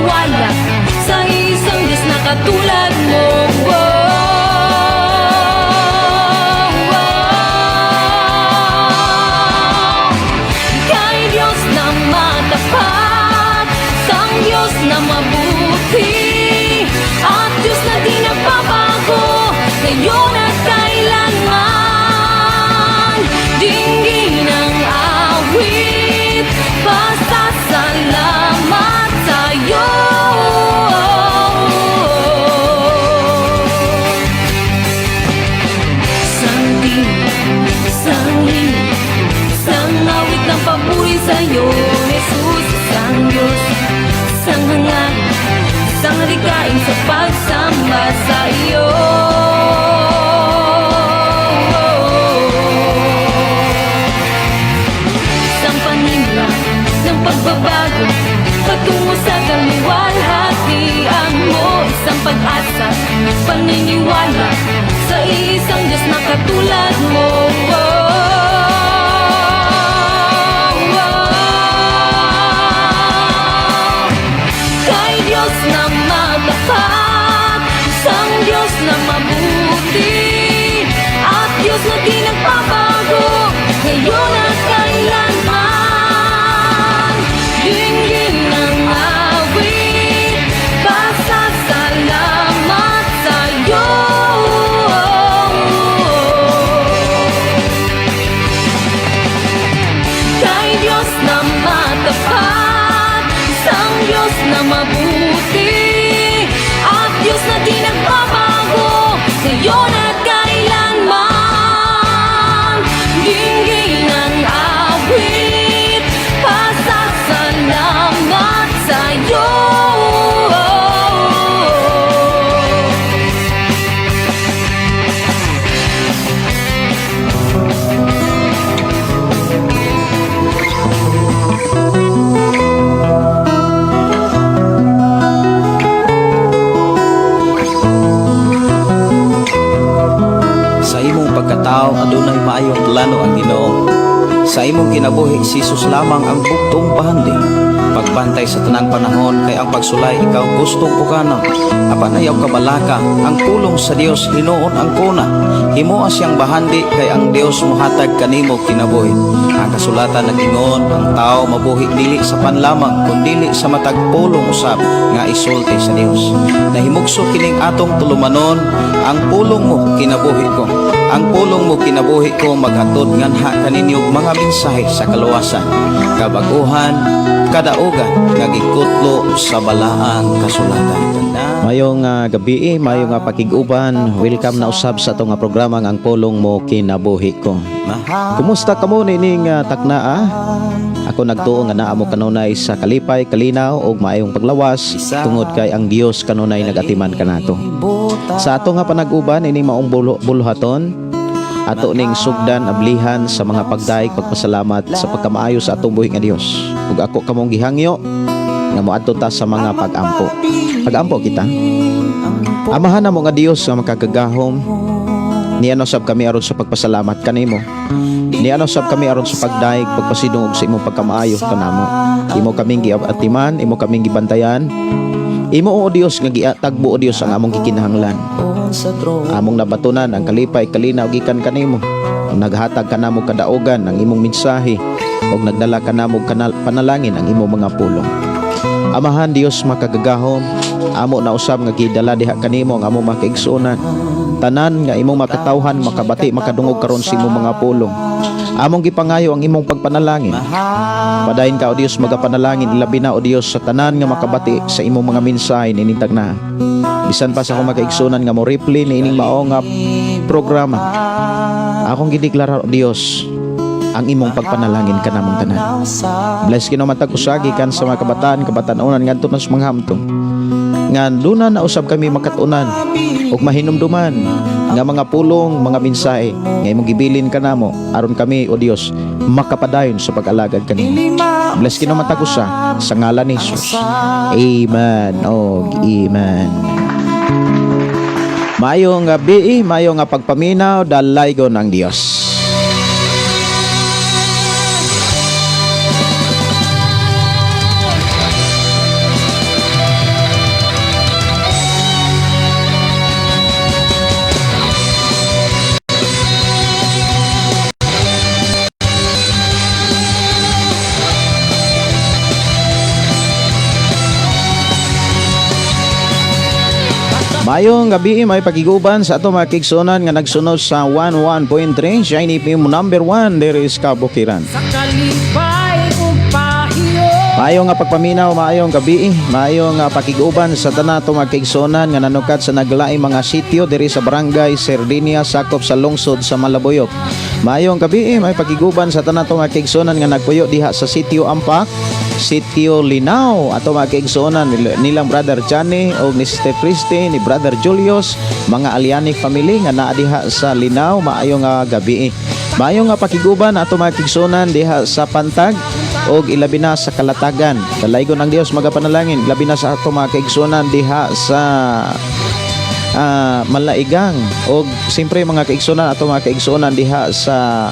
paniniwala sa isang Diyos na katulad mo. Oh. Kay Diyos na matapat, sang Diyos na mabuti, at Diyos na di nagbabago, ngayon at kailanman. Dinggin ang awit, pasasalamat sa'yo. Isang tinig, isang himig, isang awit ng papuri sa'yo, Jesus. Isang Diyos, isang hangarin, isang adhikain sa pagsamba sa iyo. Isang panimula ng pagbabago patungo sa kaluwalhatian mo. Isang pag-asa, paniniwala sa isang Diyos na katulad mo. Oh. Kay Diyos na matapat, isang Diyos na mabuti, at Diyos na di nagbabago, ngayon at kailanman. Dinggin ang awit, pasasalamat sa'yo. Kay Diyos na matapat, isang Diyos na mabuti, at Diyos na di nagbabago, ngayon at kailanman. Dinggin ang awit, pasasalamat sa'yo. Sa imong pagkatao adunay maayong plano ang Ginoo. Sa imong kinabuhi si Jesus lamang ang bugtong bahandi. Pagbantay sa tanang panahon kay ang pagsulay ikaw gustong pukanon. Apan ayaw kabalaka, ang pulong sa Dios hinuon ang kuna. Himoa siyang bahandi kay ang Dios mohatag kanimo kinabuhi. Ang kasulatan nag-ingon, ang tao mabuhi dili sa pan lamang kundili sa matag pulong usab nga isulti sa Dios. Nahimugso kining atong tulumanon, ang pulong mo kinabuhi ko. Ang pulong mo kinabuhi ko maghatod nganha kaninyo mga mensahe sa kaluwasan, kabaguhan, kadaugan nga gikutlo sa balaang kasulatan. Mayong gabi, mayong pakig-uban. Welcome na usab sa atong programa nga Ang Pulong Mo Kinabuhi Ko. Kumusta kamo nining taknaa? Ako nagtuo nga naa mo kanunay sa kalipay, kalinaw ug maayong paglawas tungod kay ang Dios kanunay nagatiman kanato. Sa ato nga panag-uban ining maong buluhaton, ato ning sugdan ablihan sa mga pagdaig pagpasalamat sa pagkamaayo sa atong buhi nga Dios. Ug ako kamong gihangyo nga moadto ta sa mga pag-ampo. Pag-ampo kita. Amahan namo nga Dios nga makagagahom, niana sab kami aron sa pagpasalamat kanimo. Niana sab kami aron sa pagdaig pagpasidungog sa imong pagkamaayo kanamo. Imo kaming giatiman, imo kaming gibantayan. Imo o Dios nga giatagbo o Dios ang among gikinahanglan. Among nabatunan ang kalipay kalinaw gikan kanimo. Ang naghatag kanamo kadaugan ang imong mensahe ug nagdala kanamo panalangin ang imong mga pulong. Amahan Dios makagagahom, amo na usab nga gidala diha kanimo ang among mga kaigsuonan. Tanan nga imong makatawhan, makabati, makadungog karon sa imong mga pulong. Among gipangayo ang imong pagpanalangin. Padayon ka o Dios magapanalangin, ilabi na o Dios sa tanan nga makabati sa imong mga mensahe nining tagna. Bisan pa sa akong makaigsuonan nga mo replay niining mao nga programa. Akong gideklara o Dios ang imong pagpanalangin kanamong tanan. Bless Ginoo matag usa gikan sa mga kabataan, kabatan-onan ngadto na sa mga hamtong. Nga duna na usab kami makatunan ug mahinumduman nga mga pulong, mga mensahe nga imong gibilin kanamo aron kami o Dios makapadayon sa pag-alagad kanimo. Bless Ginoo matag usa sa ngalan ni Jesus. Amen. Og amen. Maayong gabi, maayong nga pagpaminaw, dalaygon ang Dios. Maayong gabi, may pakiguban sa ato mga kaigsuonan nga nagsunod sa 11.3 Shiny FM number 1 there is Kabukiran. Sa kalipay ug pahiyo. Maayong nga pagpaminaw, maayong gabi, maayong nga pakiguban sa tanan ato mga kaigsuonan nga nanukat sa naglaing mga sitio diri sa Barangay Sardinia, sakop sa lungsod sa Malabuyoc. Maayong gabi, may pakiguban sa tanan ato mga kaigsuonan nga nagpuyo diha sa Sitio Ampak, Sitio Linaw. Ato mga kaigsuonan nilang Brother Johnny o ni Sister Christy, ni Brother Julius, mga Alianic family nga naa diha sa Linaw, maayong nga gabi. Maayong nga pakiguban ato mga kaigsuonan diha sa Pantag og ilabi na sa Kalatagan. Dalaygon ang Dios magapanalangin, ilabi na sa ato mga kaigsuonan diha sa Malaigang og siyempre mga kaigsuonan, ato mga kaigsuonan diha sa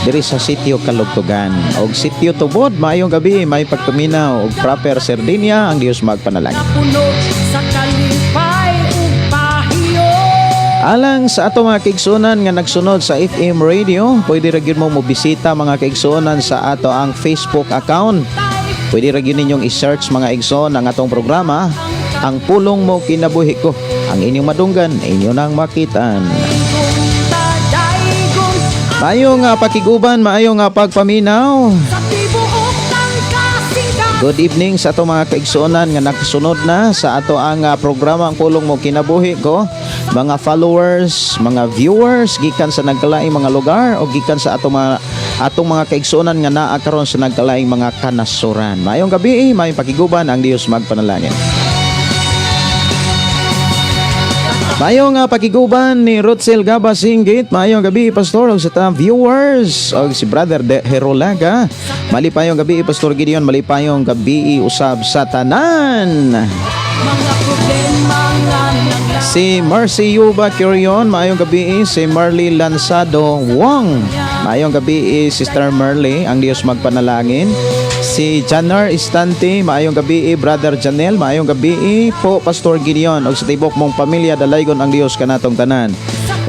diri sa Sitio Kalugtugan og Sitio Tubod. Maayong gabi, may pagpaminaw og proper Sardinia, ang Dios magpanalangin. Napuno sa kalipay ug pahiyo. Alang sa ato mga kaigsuonan nga nagsunod sa FM radio, pwede ra gyud mo mobisita, mga kaigsuonan, sa ato ang Facebook account. Pwede ra gyud ninyong i-search, mga igsoon, ang atong programa, Ang Pulong Mo Kinabuhi Ko. Ang inyong madunggan, inyo nang makitaan. Tadaygon. Maayong pakiguban, maayong pagpaminaw. Sa tibuok ng kasingkasin. Good evening sa ato mga kaigsuonan nga nakasunod na sa ato ang programa Ang Pulong Mo Kinabuhi Ko. Mga followers, mga viewers gikan sa nagkalaing mga lugar o gikan sa atong mga kaigsuonan nga naa karon sa nagkalaing mga kanasuran. Maayong gabi, maayong pakiguban, ang Dios magpanalangin. Maayong pakiguban ni Rutzel Gaba Singgit. Maayong gabi, Pastor, ug sa tanang viewers og si Brother De Herolaga. Malipayong gabi, Pastor Gideon, malipayong gabi usab sa tanan. Mga problema nga nagla Si Mercy Yuba Curion, maayong gabi. Si Marley Lanzado Wong. Maayong gabi, Sister Merly, ang Dios magpanalangin. Si Janar Istante, maayong gabi, Brother Janel, maayong gabi po, Pastor Gideon ug sa tibok mong pamilya, dalaygon ang Dios kanatong tanan.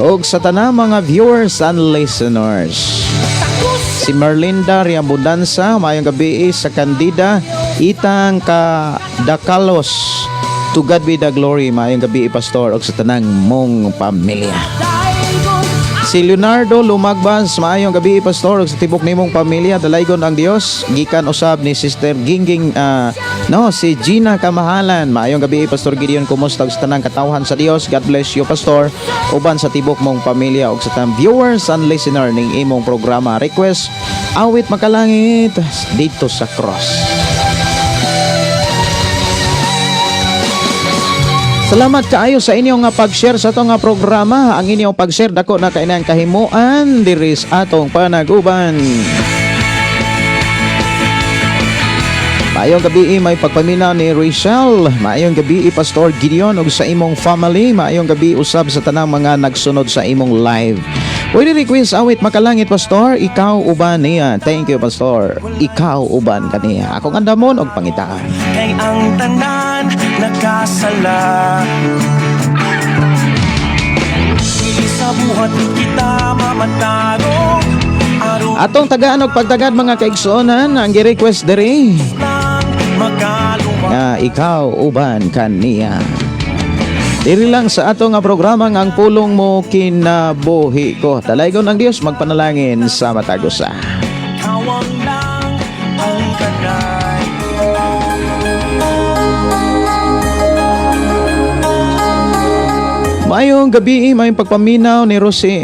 Ug sa tanang mga viewers and listeners. Si Merlinda Riamudanza, maayong gabi sa Candida Itang Kadakalos. To God be the glory, maayong gabi, Pastor, ug sa tanang mong pamilya. Daygon. Si Leonardo Lumagbas, maayong gabi, Pastor, ug sa tibok nimong pamilya, dalaygon ang Dios. Gikan usab ni Sister Gingging, no, si Gina Kamahalan. Maayong gabi, Pastor Gideon, kumusta ug sa tanang katawhan sa Dios. God bless you, Pastor. Uban sa tibok mong pamilya ug sa tanang viewers and listener ning imong programa. Request awit Makalangit, Dito sa Cross. Salamat kaayo sa inyong nga pag-share sa atong nga programa. Ang inyong pag-share dako na kaayo kahimuan diri sa atong panaguban. Maayong gabi, may pagpaminaw ni Rachel. Maayong gabi, Pastor Gideon ug sa imong family. Maayong gabi usab sa tanang mga nagsunod sa imong live. Pwede request awit Makalangit, Pastor, Ikaw Uban Niya. Thank you, Pastor. Ikaw Uban Kaniya. Akong andamon og pangitaan. Kay ang tanan nakasala. Dili sa buhat ni kita mamatagong Aron Atong tagaan og pagtagad, mga kaigsuonan, ang gi-request diri lang makaluwa nga Ikaw Uban Kaniya. Diri lang sa ato nga programa nga Ang Pulong Mo Kinabuhi Ko. Dalaygon ang Dios magpanalangin sa matag usa. Kawang lang ang kanay. Maayong gabi, maayong pagpaminaw ni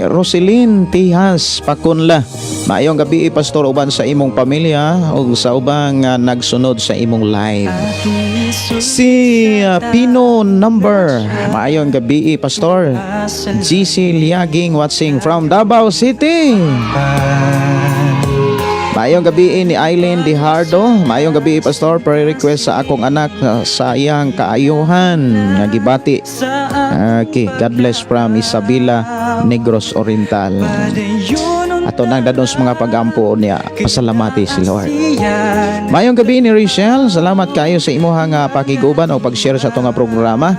Roselyn Tihas Pakunla. Maayong gabi, Pastor, uban sa imong pamilya ug sa ubang nagsunod sa imong live. Si Pino Number, maayong gabi, Pastor. GC Liaging watching from Davao City. Maayong gabi ni Eileen Dihardo. Maayong gabi, Pastor. Prayer request sa akong anak sa iyang kaayuhan nga gibati. Okay, God bless from Isabela, Negros Oriental. Ato nang dadon sa mga pagampo niya, pasalamati si Lord. Maayong gabi ni Rachel, salamat kayo sa imuha nga pakiguban o pag-share sa atong nga programa.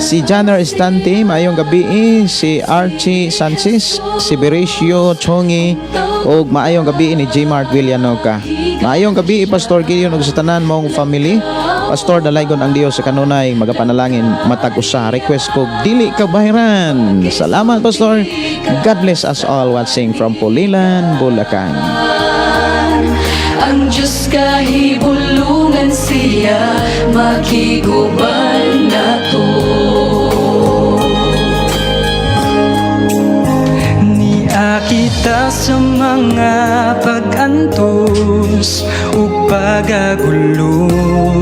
Si Janner Estante, maayong gabi. Si Archie Sanchez, si Berecio Chongi, ug maayong gabi ni J. Mark Villanoca. Maayong gabi, Pastor Gideon, ug sa tanan mong family. Pastor, dalaygon ang Dios sa kanunay magapanalangin matag usa. Request ko "Dili Ka Bayran." Salamat, Pastor. God bless us all watching from Pulilan, Bulacan. Ang Diyos kahibulungan siya, makiguban nato. Nia kita sa mga pag-antos ug pagagulo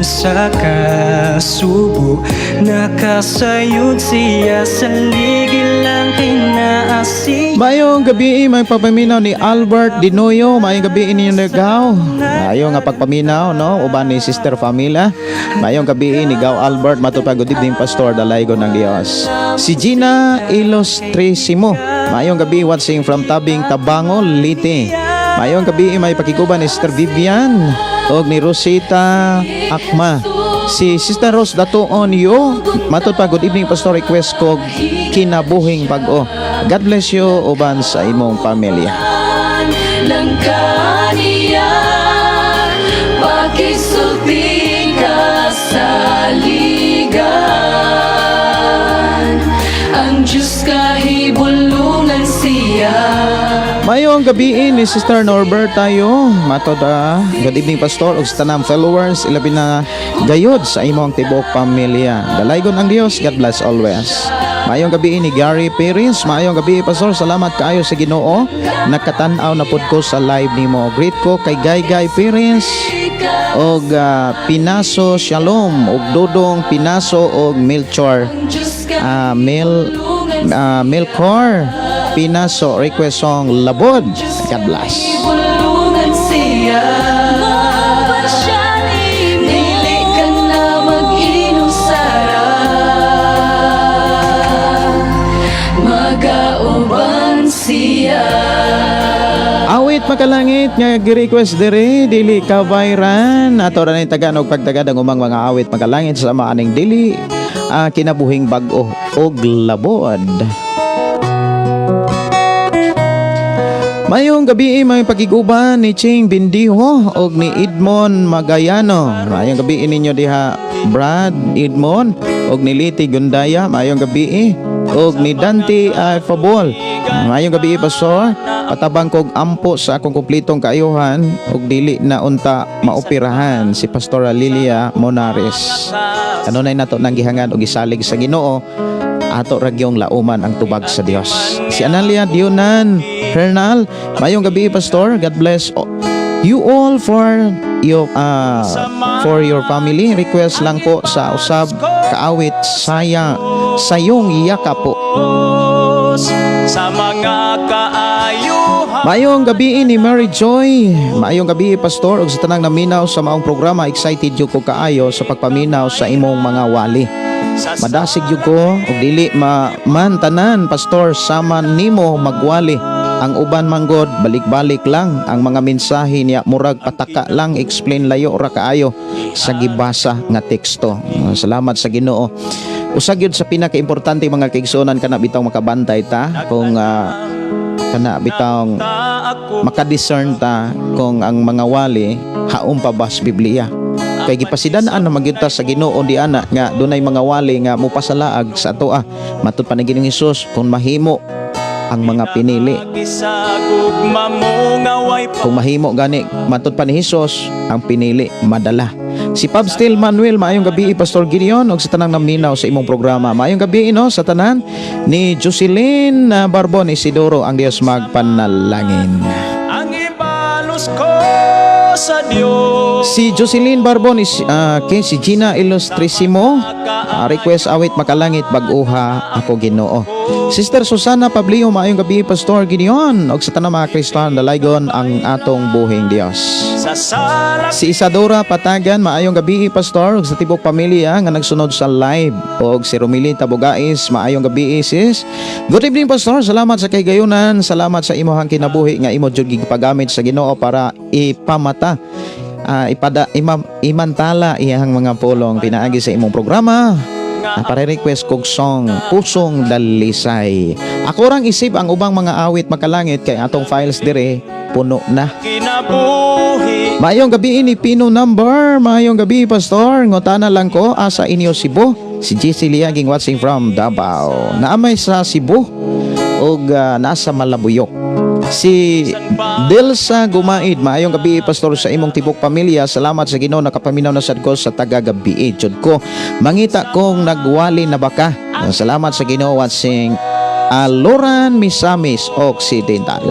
sa kasubo. Nakasayod siya sa ligid lang kay naa siya. Maayong gabi, may papaminaw ni Albert Dinoyo. Maayong gabi ninyo nagaw. Maayong nga pagpaminaw, no? Uban ni Sister Famila. Maayong gabi ni Gaw Albert. Matupag good evening, Pastor. Dalaygon ng Dios. Si Gina Ilustrisimo. Maayong gabi, watching from Tabing Tabango, Leyte. Maayong gabi, may pakiguban ni Sister Vivian og ni Rosita Akma. Si Sister Rose Datuon yo. Matod pa, good evening, Pastor, request ko "Kinabuhing Bag-o." God bless you uban sa imong pamilya. Ng kaniya pakisulti kasaligan. Ang Diyos kahibulungan siya. Mayong gabi ni Sister Norbert tayo. Matod ah, good evening, Pastor, ug sa tanang followers, ilabi na gayod sa imong tibuok pamilya. Dalaygon ang Dios. God bless always. Mayong gabi ni Gary Perez. Maayong gabi, Pastor. Salamat kaayo sa Ginoo. Nakatan-aw na pud ko sa live nimo. Greet ko kay Gay Gay Perez og Pinaso Shalom og Dodong Pinaso og Melchor Melchor Pinaso, request song "Labod." God bless. Bulungan siya. Dili ka na mag-inom sara. Magauban siya. Awit makalangit nga gi-request dire, "Dili Ka Bayran." Ato ra ning tagaan og pagtagad ang umang mga awit makalangit sa maaning dili "Kinabuhing Bag-o" og "Labod." Mayong gabi, may pagkiguban ni Ching Bindiho og ni Edmond Magayano. Mayong gabi ninyo diha, Brad Edmond, og ni Liti Gundaya. Mayong gabi og ni Dante Fabol. Mayong gabi, Pastor. Patabang kog ampo sa akong kumplitong kaayuhan og dili na unta maoperahan si Pastora Lilia Monares. Kanunay nato nang gihangad og gisalig sa Ginoo, ato ragyong lauman ang tubag sa Dios. Si Analia Dionan Hernal, mayong gabi, Pastor. God bless you all for your family. Request lang po sa usab kaawit saya "Sayong Yaka" po. Sa mga kaayuhan. Maayong gabi ni Mary Joy. Maayong gabi, Pastor, ug sa tanang naminaw sa maong programa. Excited jud ko kaayo sa pagpaminaw sa imong mga wali. Madasig jud ko ug dili ma man tanan, Pastor, sama nimo magwali. Ang uban manggod balik-balik lang ang mga mensahe niya, murag pataka lang, explain layo ra kaayo sa gibasa nga teksto. Salamat sa Ginoo. Usa gyud sa pinakaimportante, mga kaigsuonan, kana bitaw makabantay ta kung kana bitawng makadiscern ta kung ang mga wali haom pa ba sa Biblia. Kay gipasidan-an na magyud ta sa Ginoo di ana nga dunay mga wali nga mupasalaag sa atoa. Matud pa ni Ginoong Hesus, kung mahimo ang mga pinili. Sa gugma mo nga way Kung mahimo gani, matud pa ni Hesus, ang pinili madala. Si Pab Still Manuel, maayong gabi, Pastor Gideon, ug sa tanang naminaw sa imong programa. Maayong gabi no sa tanan ni Jocelyn Barbon Isidoro, ang Dios magpanalangin. Ang ibalos ko sa Dios. Si Jocelyn Barbon is okay, si Gina Ilustrisimo, request awit makalangit "Bag-uha Ako Ginoo." Sister Susana Pablio, maayong gabi, Pastor Gideon ug sa tanang mga Kristiyano, dalaygon ang atong buhing Dios. Sa sala. Si Isadora Patagan, maayong gabi, Pastor, ug sa tibok pamilya nga nagsunod sa live. Og si Romilita Bugais, maayong gabi, sis. Good evening, Pastor. Salamat sa kahigayunan, salamat sa imohang kinabuhi nga imo jud gipagamit sa Ginoo para ipamata ipada imantala iyang mga pulong pinaagi sa imong programa. Para request kog song "Pusong Dalisay." Ako rang isip ang ubang mga awit makalangit kay atong files dire. Puno na. Kinabuhi. Maayong gabi ni Pino number. Maayong gabi, Pastor. Ngutana lang ko asa inyo Cebu. Si GC Liaging watching from Davao. Naamay sa Cebu og nasa Malabuyok. Si Delsa Gumaid, maayong gabi, Pastor, sa imong tibok pamilya. Salamat sa Ginoo, nakapaminaw na sad ko sa taga gabi. Jud ko. Mangita kong nagwali na baka. Salamat sa Ginoo, watching Aloran, Misamis Occidental.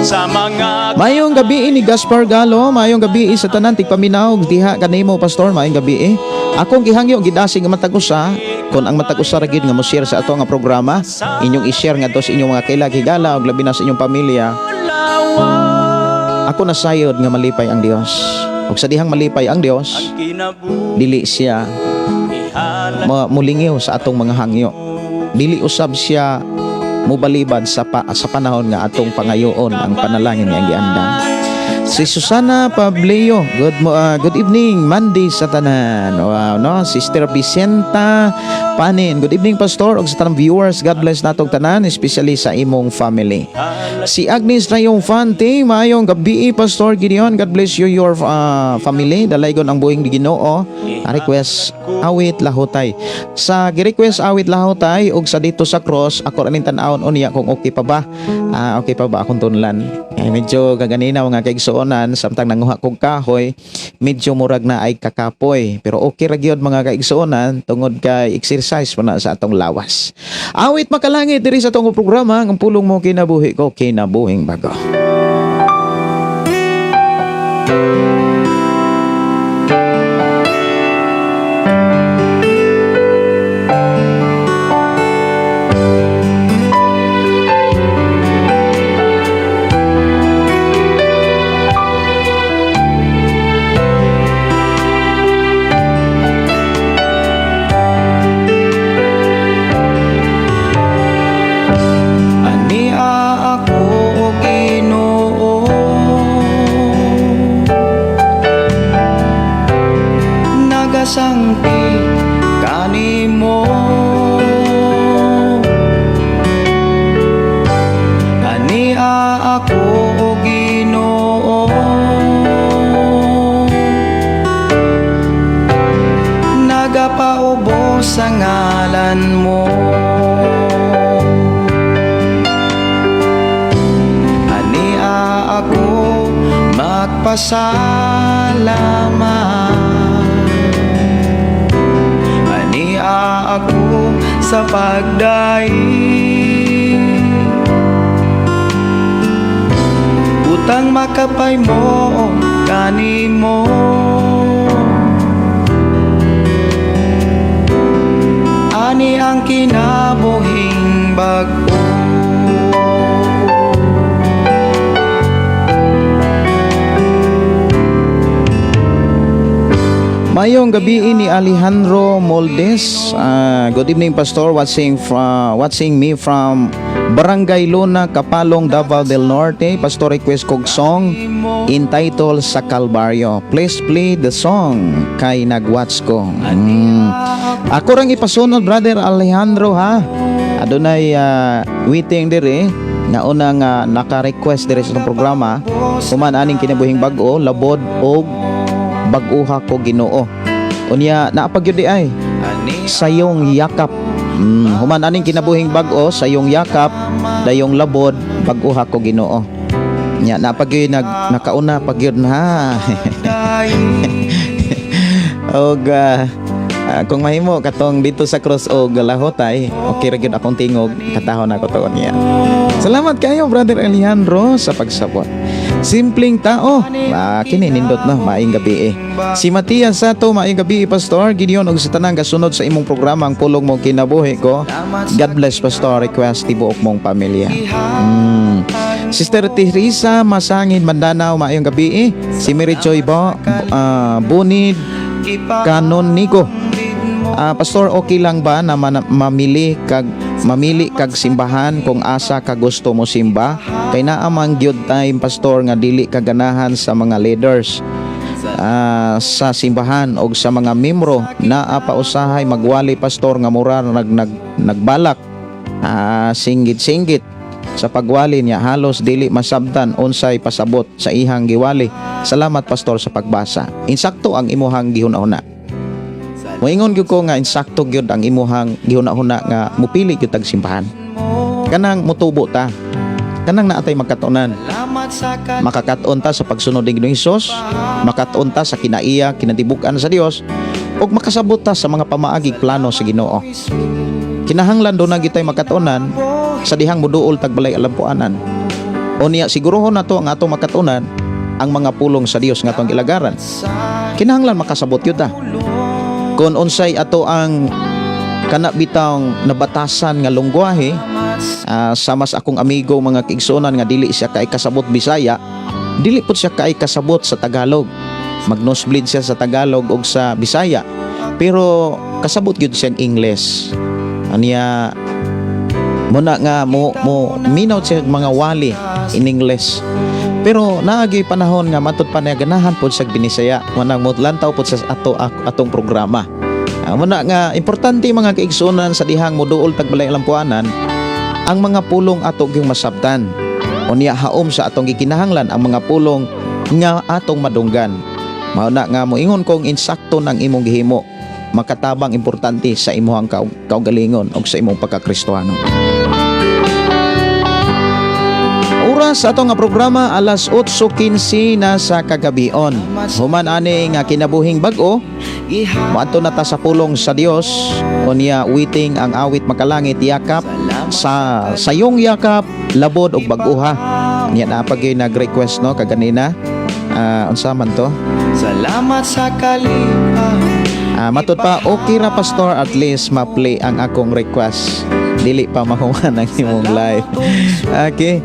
Sa mga Mayong gabi ni Gaspar Galo, mayong gabi sa tanan tigpaminaw diha kanimo, Pastor, mayong gabi. Akong gihangyo gidasig nga matag usa, kon ang matag usa ra gid nga mo share sa ato nga programa, inyong i-share ngadto sa inyong mga kailag higala ug labi na sa inyong pamilya. Ako nasayod nga malipay ang Dios. Ug sa dihang malipay ang Dios, kinabuhi dili siya mulingiw sa atong mga hangyo. Dili usab siya mubalibad sa panahon nga atong pangayoon ang panalangin nga giandam. Si Susana Pableo, good evening, Monday sa tanan. Wow, no? Sister Vicenta Panin, good evening, Pastor ug sa tanang viewers. God bless natong tanan, especially sa imong family. Si Agnes Triumphante, maayong gabi, Pastor Gideon. God bless you, your family. Dalaygon ang buhing ni Ginoo. Request awit Lahutay. Sa gi-request awit Lahutay ug sa Dito sa Cross, ako ra ning tan-awon unya kung okay pa ba. Okay pa ba akong tunlan? Eh, medyo gaganina, mga kaigsuonan, samtang nanguha kog kahoy, medyo murag na ay kakapoy. Pero okay ra gyud, mga kaigsuonan, tungod kay exercise pa na sa atong lawas. Awit Makalangit diri sa atong programa ang Pulong Mo Kinabuhi Ko, Kinabuhing Bago. Ania ako, Ginoo, nagasangpi kanimo. Ania ako, Ginoo, nagapaubos sa ngalan mo. Ania ako magpasalamat. Ania ako sa pagdaig. Butang makapay mo kanimo. Ani ang kinabuhing bag-o. Mayong gabi ni Alejandro Moldes. Good evening, Pastor, watching me from Barangay Luna, Kapalong, Davao del Norte. Pastor, request kog song entitled Sa Kalbaryo. Please play the song kay nagwatch ko. Ako rang ipasunod, Brother Alejandro, ha. Adunay waiting diri nga una nga naka-request diri sa itong programa human aning Kinabuhing Bag-o, Labod og Bag-uha Ko Ginoo. Unya naa pa gyud di ay Sayong Yakap. Human aning Kinabuhing Bag-o, Sayong Yakap, dayong Labod, Bag-uha Ko Ginoo. Nya naa pa gyud nag nakauna pa gyud ha. Og kung mahimo katong Dito sa Cross og Lahotay, okay ra gyud akong tingog, katahon ako to niya. Salamat kayo, Brother Alejandro, sa pagsabot. Simpleng Tao. Kini nindot no, maayong gabi eh. Si Matias Sato, maayong gabi, Pastor Gideon ug sa tanang gasunod sa imong programa ang Pulong Mo Kinabuhi Ko. God bless, Pastor, request tibuok mong pamilya. Sister Teresa Masangin Mandanao, maayong gabi eh. Si Mary Joy Bo, Bunid Kanonigo. Pastor, okay lang ba na mamili kag simbahan kung asa ka gusto mo simba? Kay naa man gyud time, Pastor, nga dili ka ganahan sa mga leaders sa simbahan og sa mga membro. Naa pa usahay magwali, Pastor, nga mura nag, nag nagbalak, singgit-singgit. Sa pagwali niya halos dili masabtan unsay pasabot sa ihang giwali. Salamat, Pastor, sa pagbasa. Insakto ang imuhang gihuna-huna. Moingon gyud ko nga insakto gyud ang imuhang gihuna-huna nga mupili gyud tag simbahan. Kanang mutubo ta. Kanang naatay magkatunan. Makakat-on ta sa pagsunod ni Ginoong Hesus, makat-on ta sa kinaiya, kinatibuk-an sa Dios, ug makasabot ta sa mga pamaagig plano sa Ginoo. Kinahanglan do na gitay makatunan sa dihang muduol tag balay alampuanan. O niya sigurohon nato ang atong makatunan ang mga pulong sa Dios nga atong gilagaran. Kinahanglan makasabot yun ta. Kung unsay ato ang kana bitawng nabatasan nga lungwahe, sama sa akong amigo, mga kaigsuonan, nga dili siya kay kasabot Bisaya, dili pud siya kay kasabot sa Tagalog. Mag-nosebleed siya sa Tagalog ug sa Bisaya. Pero kasabot gyud siya English. Aniya muna nga mo minaw siya mga wali in English. Pero naagi panahon nga matud pa niya ganahan pod sa Binisaya, manang mo lantaw pod sa ato atong programa. Muna nga importante, mga kaigsuonan, sa dihang moduol tag balay alampuanan, ang mga pulong ato gyung masabtan. Unya haom sa atong gikinahanglan ang mga pulong nga atong madunggan. Mao na nga moingon kong insakto ng imong gihimo, makatabang importante sa imuhang kaugalingon o sa imong pagkakristohano. Oras sa atong nga programa, alas 8:15 na sa kagabion. Human ani nga kinabuhing bag-o, moadto na ta sa pulong sa Dios. Unya waiting ang awit makalangit, yakap sa sayong yakap, labod og bag-oha. Niya na pag nag-request no kaganina. Unsa man to? Salamat sa kalipay. Matud pa, okay ra, Pastor, at least ma-play ang akong request. Dili pa mahuman ang imong live. Okay.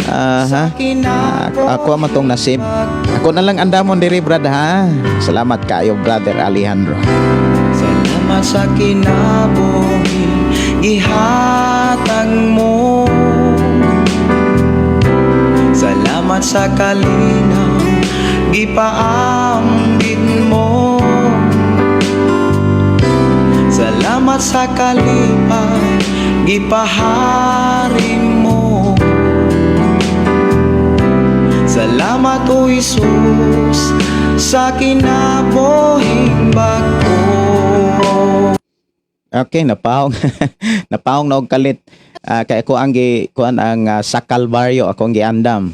Ha. Ako man tong nasib. Ako na lang andamon diri, brad, ha. Salamat kayo, Brother Alejandro. Salamat sa kinabuhi gihatag mo. Salamat sa kalinaw gipaambit mo. Salamat sa kalipay gipahari mo. Salamat, O Jesus, sa kinabuhing bag-o. Okay, napaong. Napaong na og kalit. Kay ako ang gi kuan ang sa Kalbaryo ako ang giandam.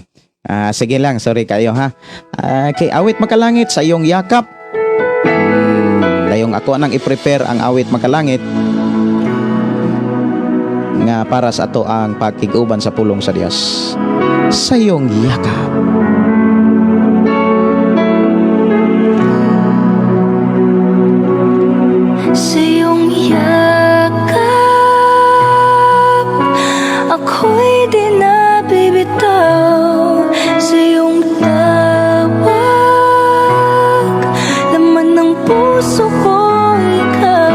Sige lang, sorry kayo ha. Okay, awit makalangit, sa iyong yakap. Dayong ako nang i-prepare ang awit makalangit nga para sa ato ang pagkig-uban sa pulong sa Dios. Sa iyong yakap. Sa iyong yakap, ako'y di nabibitaw. Sa iyong tawag, laman ng puso ko ikaw.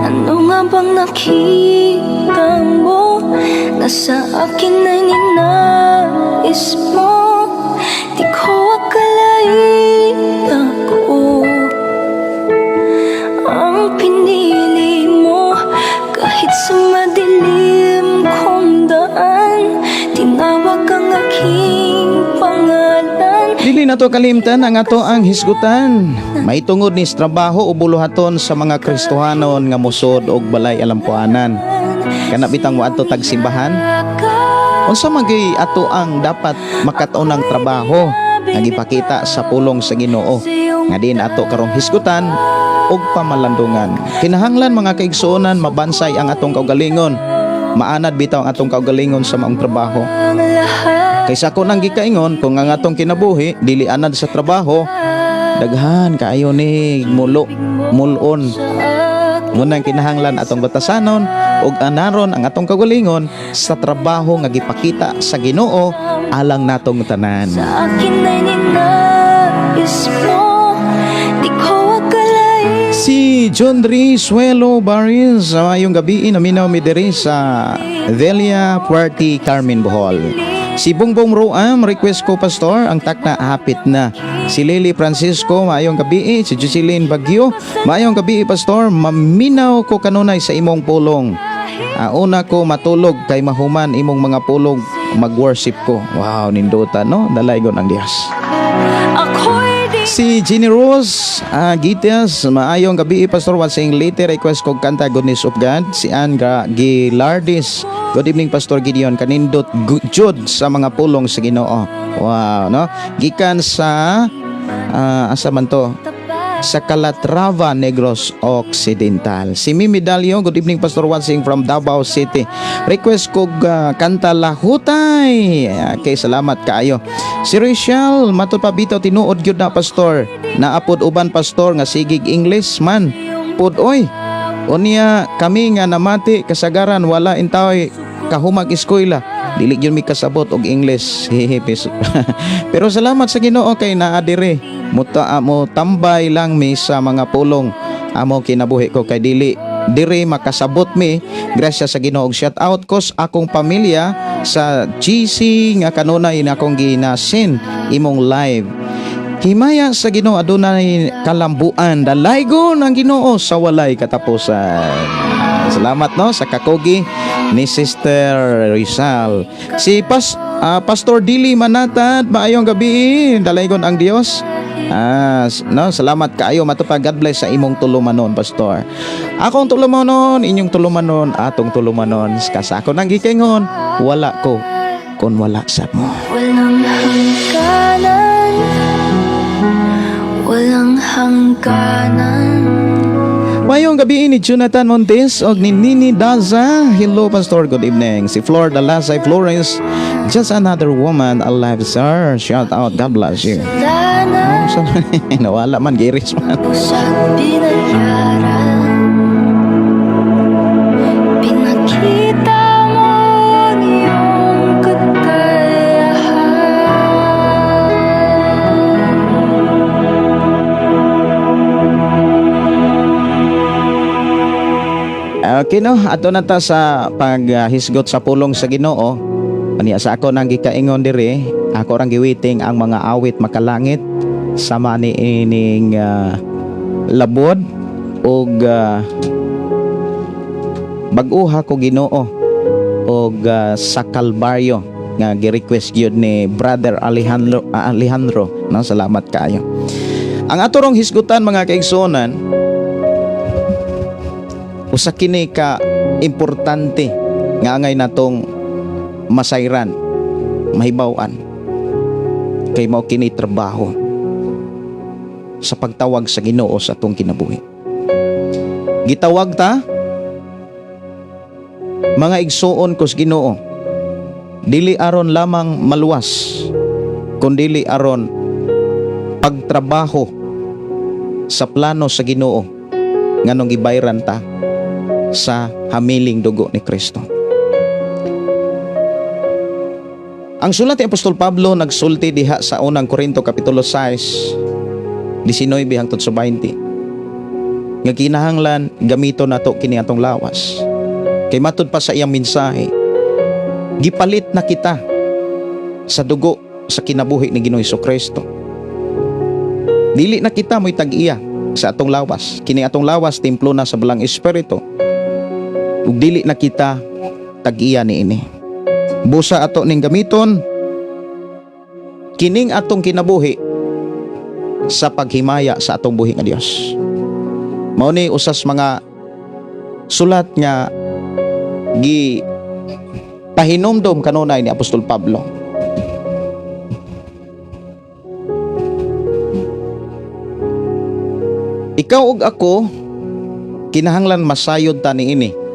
Ano nga bang nakita mo na sa akin ay ninais mo? Di ko akalain ako ang pinili mo. Kahit sa madilim kong daan, tinawag ang aking pangalan. Dili na to kalimtan ang ato ang hisgutan. May tungod ni sa trabaho o buluhaton sa mga Kristohanon nga musod og balay alampuanan. Kana bitang moadto tag simbahan. Unsa man gyud ato ang dapat makat-onang trabaho nga gipakita sa pulong sa Ginoo nga diin ato karong hisgutan og pamalandungan? Kinahanglan, mga kaigsuonan, mabansay ang atong kaugalingon. Maanad bitaw ang atong kaugalingon sa maong trabaho. Ang lahat. Kaysa ko nang gikaingon, kung ang atong kinabuhi dili anad sa trabaho, daghan kaayo ni mulo mulon. Munang kinahanglan atong batasanon ug anaron ang atong kaugalingon sa trabaho nga gipakita sa Ginoo alang natong tanan. Sa akin ay ninais mo. Di ko akalain. Si John Dre Suelo Barris, maayong gabi, naminaw mi diri sa Delia Puerti Carmen, Bohol. Si Bongbong Roam, request ko, Pastor, ang takna hapit na. Si Lily Francisco, maayong gabi. Si Jocelyn Bagyo, maayong gabi, Pastor, maminaw ko kanunay sa imong pulong. Una ko matulog kay mahuman imong mga pulong, mag-worship ko. Wow, nindota, no? Dalaygon ang Dios. Ako'y di Si Jenny Rose Gitias, maayong gabi, Pastor Watsing Leyte, request kog kanta Goodness of God. Si Ann Gilardis, good evening, Pastor Gideon, kanindot jud sa mga pulong sa Ginoo. Wow, no? Gikan sa asa man to? Sa Calatrava, Negros Occidental. Si Mimi Dalio, good evening, Pastor Watsing, from Davao City. Request kog kanta Lahutay. Okay, salamat kaayo. Si Rachel, matud pa bitaw tinuod gyud na, Pastor. Naapod uban, Pastor, nga sigig English man. Pud oy. Unya kami nga namati kasagaran wala intaway kahumag eskwela. Dili gyud mi kasabot og English. Hehe. Pero salamat sa Ginoo kay naa diri. Mo tambay lang mi sa mga pulong amo kinabuhi ko kay dili diri makasabot mi. Grasya sa Ginoo. Shout out ko sa akong pamilya sa GC nga kanunay na akong ginasin imong live. Himaya sa Ginoo adunay kalambuan. Dalaygon ang Ginoo sa walay katapusan. Salamat, no, sa kakugi ni Sister Rizal. Si Pastor Dili Manatad, maayong gabi. Dalaygon ang Dios. No, salamat kaayo matupag. God bless sa imong tulumanon, Pastor. Akong tulumanon, inyong tulumanon, atong tulumanon. Kasa ako nang gikingon, wala ko kung wala sa mo. Walang hangganan. Walang hangganan. Mayong gabi ni Jonathan Montes og ni Nini Daza. Hello, Pastor, good evening. Si Flor Dalasay Flores, just another woman alive, sir. Shout out, God bless you. Wala Nawala man, giris man. Usang binayaran. Pinakita mo ang iyong kakayahan. Okay, no, ato na ta sa paghisgot sa pulong sa Ginoo. Ania sa ako nang gikaingon diri, ako rang giwiting ang mga awit makalangit sama ni ining labod og bag-uha ko Ginoo og sa Kalbaryo nga gi-request gyud ni Brother Alejandro, Alejandro, no? Salamat kaayo. Ang ato rong hisgutan, mga kaigsuonan, usa kini ka importante nga angay natong masayran, mahibaw-an, kay mao kini trabaho sa pagtawag sa Ginoo sa atong kinabuhi. Gitawag ta, mga igsuon ko sa Ginoo, dili aron lamang maluwas, kundili aron pagtrabaho sa plano sa Ginoo nganong gibayran ta sa hamiling dugo ni Kristo. Ang sulat ni Apostol Pablo nagsulti diha sa unang Korinto kapitulo 6, 19 hangtod sa 20 nga kinahanglan gamito nato kini atong lawas. Kay matud pa sa iyang mensahe, gipalit na kita sa dugo sa kinabuhi ni Ginoong Kristo. Dili na kita mo'y tag-iya sa atong lawas. Kini atong lawas templo na sa Balaang Espiritu. Ug dili na kita tag-iya niini. Busa ato ning gamiton kining atong kinabuhi sa paghimaya sa atong buhi nga Dios. Mao ni usas mga sulat nga gi pahinumdom kanunay ni Apostol Pablo. Ikaw ug ako kinahanglan masayod ta niini.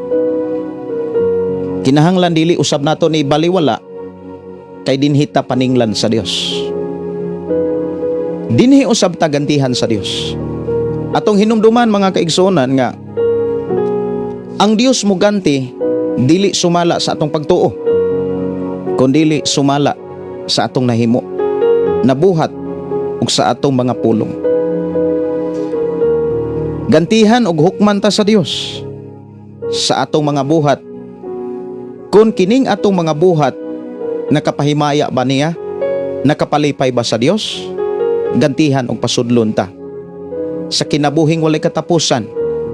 Kinahanglan dili usab nato ni baliwala kay dinhi ta paninglan sa Dios. Dinhi usab ta gantihan sa Dios. Atong hinumduman, mga kaigsuonan, nga ang Dios muganti dili sumala sa atong pagtuo, kundili sumala sa atong nahimo, nabuhat ug sa atong mga pulong. Gantihan ug hukman ta sa Dios sa atong mga buhat. Kung kining atong mga buhat nakapahimaya ba niya? Nakapalipay ba sa Dios? Gantihan ug pasudlon ta sa kinabuhing walay katapusan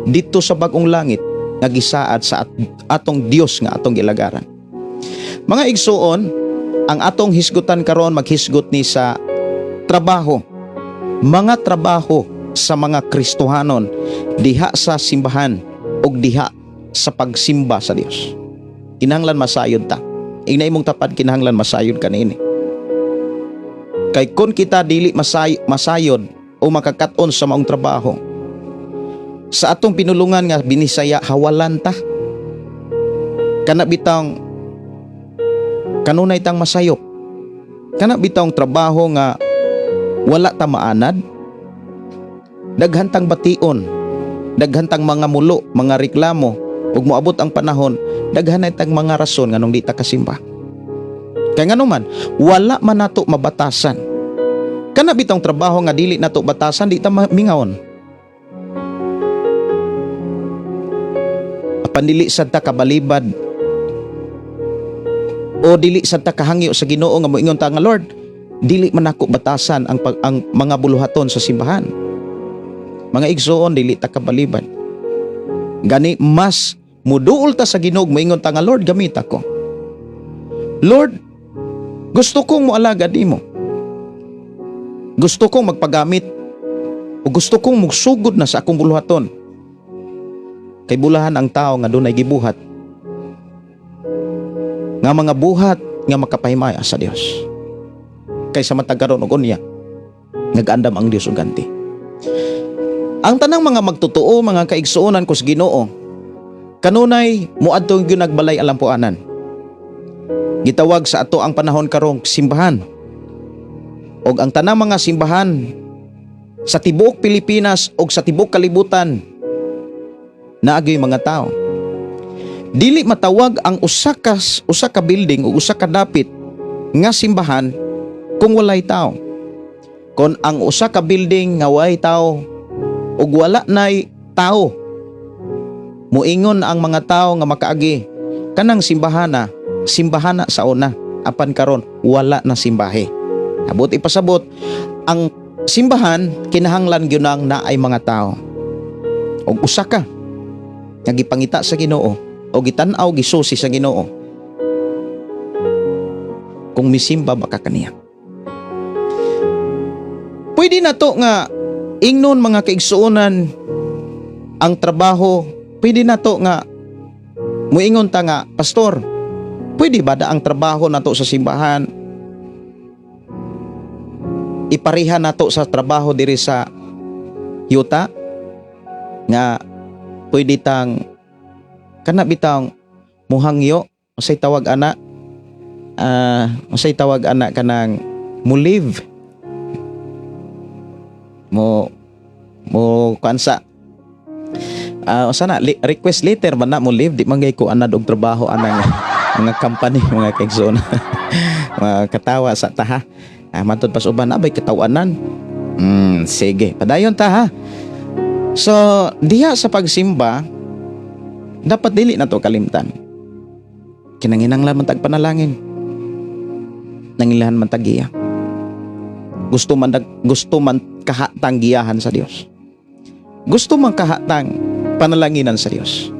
dito sa bagong langit nga gisaad sa atong Dios nga atong gilagaran. Mga igsuon, ang atong hisgutan karon maghisgot ni sa trabaho. Mga trabaho sa mga Kristohanon diha sa simbahan ug diha sa pagsimba sa Dios. Kinahanglan masayod ta. Ingna imong tapad, kinahanglan masayod kanini. Kay kung kita dili masayod o makakat-on sa maong trabaho, sa atong pinulungan nga Binisaya, hawalan ta. Kana bitang kanunay tang masayop. Kana bitang trabaho nga wala ta maanad. Daghan tang bation, daghan tang mga mulo, mga reklamo, ug moabot ang panahon, daghan na tang mga rason nganong di ta kasimba. Kay ngano man, wala man nato mabatasan. Kana bitong trabaho nga dili nato batasan, di ta mingawon. Apan dili sad ta kabalibad o dili sad ta kahangyo sa Ginoo nga moingon ta nga, "Lord, dili man nako batasan ang mga buluhaton sa simbahan." Mga igsoon, dili ta kabalibad. Gani mas muduol ta sa Ginoo, moingon ta nga, "Lord, gamit ako. Lord, gusto kong moalagad nimo. Gusto kong magpagamit o gusto kong mugsugod na sa akong buluhaton." Kay bulahan ang tao nga dunay gibuhat nga mga buhat nga makapahimaya sa Dios. Kay sa matag karon ug unya, nag-andam ang Dios og ganti. Ang tanang mga magtotoo, mga kaigsuonan ko sa Ginoo, kanunay moadto gyud nagbalay alampuanan. Gitawag sa ato ang panahon karong simbahan. Og ang tanang mga simbahan sa tibuok Pilipinas og sa tibuok kalibutan, naa gyoy mga tao. Dili matawag ang usa ka building o usa ka dapit nga simbahan kung walay tao. Kon ang usa ka building nga walay tao ug wala nay tao, muingon ang mga tao nga makaagi, "Kanang simbahana, simbahana sa una, apan karon wala na simbahe." Abot ipasabot, ang simbahan kinahanglan gyud nang naay mga tao. Og usa ka nga gipangita sa Ginoo o gitan-aw, gisusi sa Ginoo kung misimba ba ka kaniya. Pwede na to nga ingnon, mga kaigsuonan, ang trabaho, pwede na to nga muingon ta nga, "Pastor, pwede ba da ang trabaho nato sa simbahan ipareha nato sa trabaho diri sa yuta, nga pwede tang kana bitang muhangyo, unsay tawag ana, unsay tawag ana, kanang mo leave, mo mo kuan sa unsa na, request letter man na, mo leave"? Di man gay ko anad og trabaho anang mga company, mga kaigsoon. Mga katawa sa ta ha. Matud pas uban abay katawanan. Sige, padayon ta ha. So diha sa pagsimba, dapat dili na to kalimtan, kinanginanglan man tag panalangin, nangilhan man tag giya, gusto man kahatang giyahan sa Dios, gusto man kahatang panalanginan sa Dios.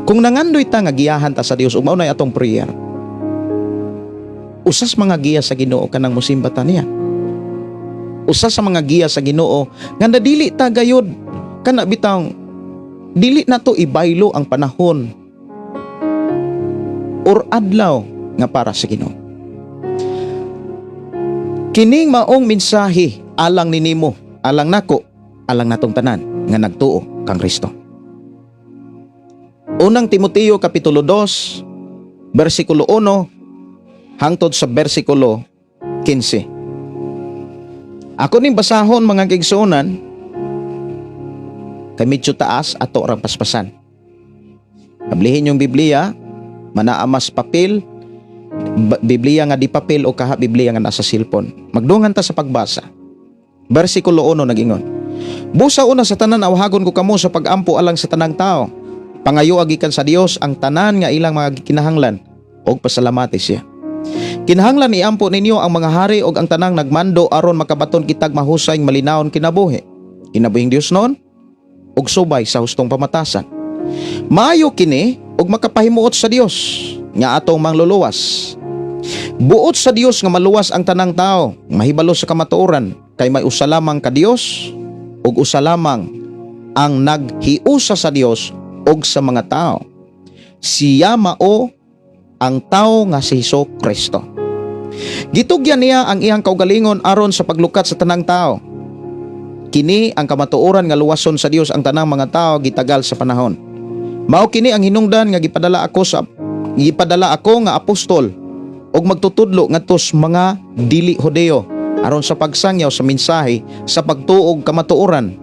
Kung nangandoy ta nga giyahan ta sa Dios ug mao nay atong prayer, usas mga giya sa Ginoo kanang musimba ta niya. Usa sa mga giya sa Ginoo nga dili ta gayod kana bitang dili nato ibaylo ang panahon or adlaw nga para sa Ginoo. Kining maong mensahe alang ninimo, alang nako, alang natong tanan nga nagtuo kang Kristo. Unang Timoteo kapitulo 2 bersikulo 1 hangtod sa bersikulo 15. Ako ning basahon, mga kaigsuonan, kay medyo taas, ato rang paspasan. Ablihin yung Biblia, manaamas papel, Biblia nga di papel o kaha Biblia nga nasa cellphone. Magdungan ta sa pagbasa. Bersikulo 1 nagingon: "Busa una sa tanan, awhagon ko kamo sa pagampo alang sa tanang tao. Pangayo gikan sa Dios ang tanan nga ilang mga kinahanglan og pasalamati siya. Kinahanglan iampo ninyo ang mga hari og ang tanang nagmando aron makabaton kitag mahusay malinawon kinabuhi. Kinabuhing Dios noon ug subay sa hustong pamatasan. Maayo kini ug makapahimuot sa Dios nga atong mangluluwas. Buot sa Dios nga maluwas ang tanang tao, mahibalo sa kamatuoran, kay may usa lamang ka Dios ug usa lamang ang naghiusa sa Dios ug sa mga tao. Siya mao ang tao nga si Hesus Kristo. Gitugyan niya ang iyang kaugalingon aron sa paglukat sa tanang tao. Kini ang kamatuoran nga luwason sa Dios ang tanang mga tao gitagal sa panahon. Mao kini ang hinungdan nga gipadala ako nga apostol og magtutudlo ngadto sa mga dili Hudeo aron sa pagsangyaw sa mensahe sa pagtuo og kamatuoran,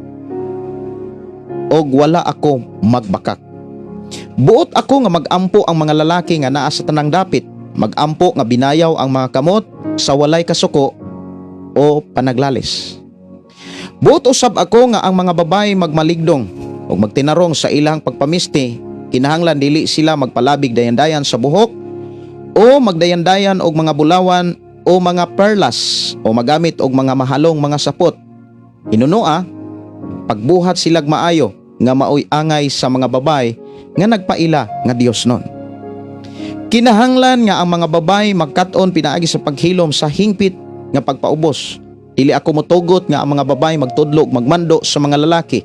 og wala ako magbakak. Buot ako nga magampo ang mga lalaki nga naa sa tanang dapit, magampo nga binayaw ang mga kamot sa walay kasuko o panaglalis. Buot usab ako nga ang mga babae magmaligdong ug magtinarong sa ilang pagpamisti, kinahanglan dili sila magpalabig dayan-dayan sa buhok o magdayan-dayan og mga bulawan o mga perlas o magamit og mga mahalong mga sapot. Hinunoa, pagbuhat silag maayo nga maoy angay sa mga babae nga nagpaila nga Dios nun. Kinahanglan nga ang mga babae magkat-on pinaagi sa paghilom sa hingpit nga pagpaubos. Dili ako motugot nga ang mga babae magtudlo ug magmando sa mga lalaki.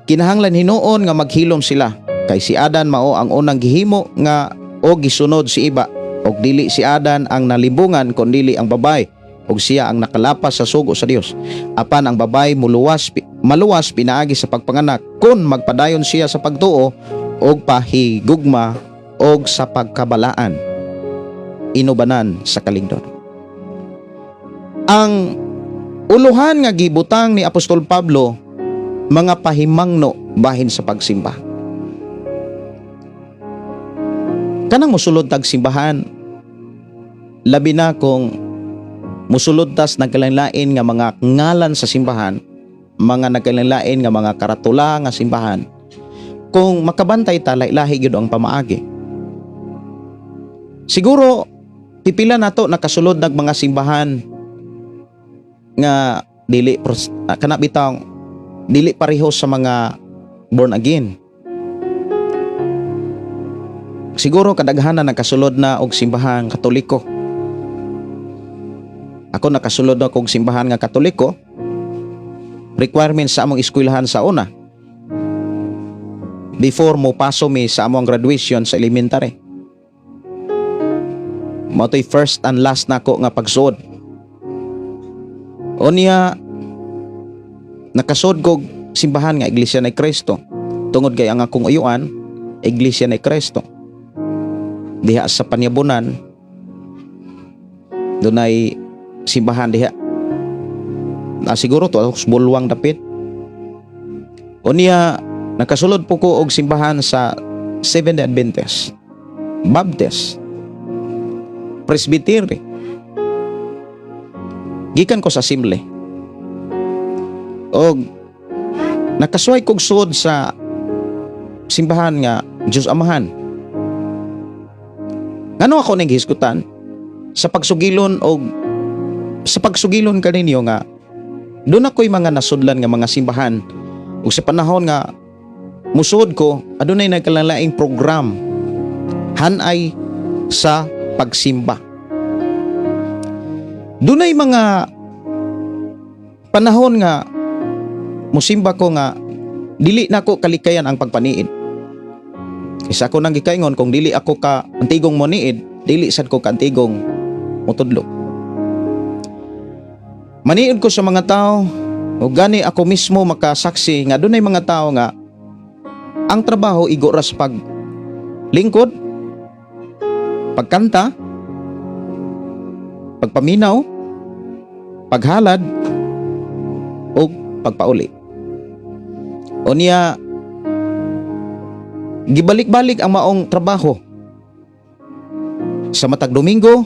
Kinahanglan hinuon nga maghilom sila kay si Adan mao ang unang gihimo nga o gisunod si Eva, og dili si Adan ang nalimbungan kundili ang babae, ug siya ang nakalapas sa sugo sa Dios. Apan ang babae muluwas maluwas pinaagi sa pagpanganak kun magpadayon siya sa pagtuo og pahigugma og sa pagkabalaan inubanan sa kalingdon. Ang uluhan nga gibutang ni Apostol Pablo, mga pahimangno bahin sa pagsimba. Kanang musulod tag simbahan, labi na kung musulod tas nagkalain-lain nga mga ngalan sa simbahan, mga nagkalain-lain nga mga karatula nga simbahan, kung makabantay ta, lahi gyud ang pamaagi. Siguro pipila nato nakasulod nag mga simbahan nga dili kana bitang dili pareho sa mga born again. Siguro kadaghanan nakasulod na og simbahan Katoliko. Ako, nakasulod na og simbahan nga Katoliko. Requirement sa among eskwelahan sa una. Before mo paso mi sa among graduation sa elementary. Mao to'y first and last nako nga pagsuod. Unya nakasud kog simbahan nga Iglesia ni Cristo. Tungod kay ang akong uyuan, Iglesia ni Cristo. Diha sa Panyabunan, dunay simbahan diha. Na siguro to bulwang dapit. Unya nakasulod po ko og simbahan sa Seventh Day Adventist, Baptist, Presbytery. Gikan ko sa Assembly. Og nakasuway kog suod sa simbahan nga Diyos Amahan. Ngano ako ning gihisgutan? Sa pagsugilon og sa pagsugilon kaninyo nga doon ako'y mga nasudlan nga mga simbahan, ug sa panahon nga musuod ko, adunay nagkalalaing program hanay sa pagsimba. Dunay mga panahon nga musimba ko nga dili nako kalikayan ang pagpaniid. Isa ko nang gikaingon, kung dili ako ka antigong moniid, dili sad ko kaantigong mutudlo. Maniid ko sa mga tao, o gani ako mismo makasaksi nga dunay mga tao nga ang trabaho igo ra sa pag lingkod, pagkanta, pagpaminaw, paghalad, o pagpauli. Unya gibalik-balik ang maong trabaho sa matag Domingo,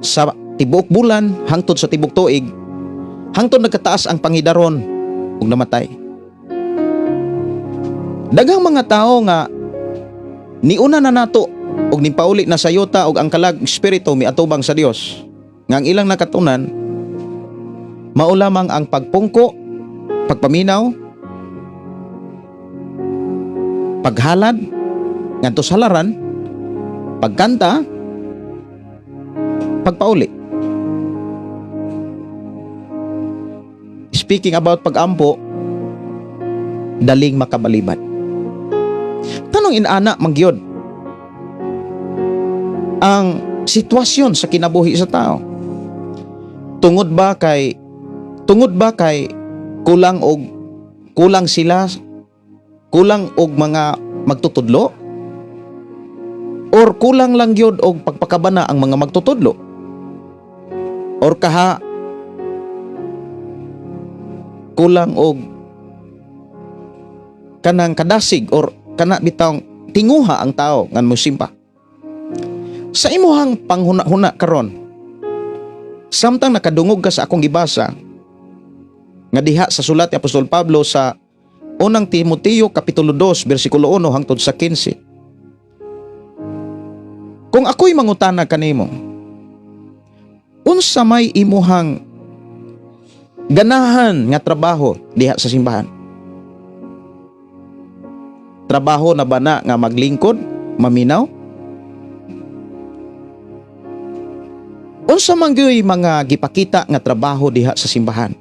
sa tibuok bulan, hangtod sa tibok tuig, hangtod nagkataas ang pangidaron ug namatay. Daghang mga tao nga niuna na nato og nipauli na sa yuta og ang kalag espiritu miatubang sa Dios nga ang ilang nakatunan mao lamang ang pagpungko, pagpaminaw, Paghalad ngadto sa halaran, pagkanta, pagpauli. Speaking about pagampo, daling makabalibad. Tanong inana mangyod ang sitwasyon sa kinabuhi sa tao. Tungod ba kay kulang sila, kulang og mga magtutudlo, or kulang lang gyud og pagpakabana ang mga magtutudlo, or kaha kulang og kanang kadasig or kana bitawng tinguha ang tao nga mosimba? Sa imuhang panghuna-huna karon, samtang nakadungog ka sa akong gibasa nga diha sa sulat ni Apostol Pablo sa Unang Timoteo kapitulo 2 bersikulo 1 hangtod sa 15, kung ako'y mangutana kanimo, unsa may imuhang ganahan nga trabaho diha sa simbahan? Trabaho na ba na nga maglingkod, maminaw? Unsa man gyuy mga gipakita nga trabaho diha sa simbahan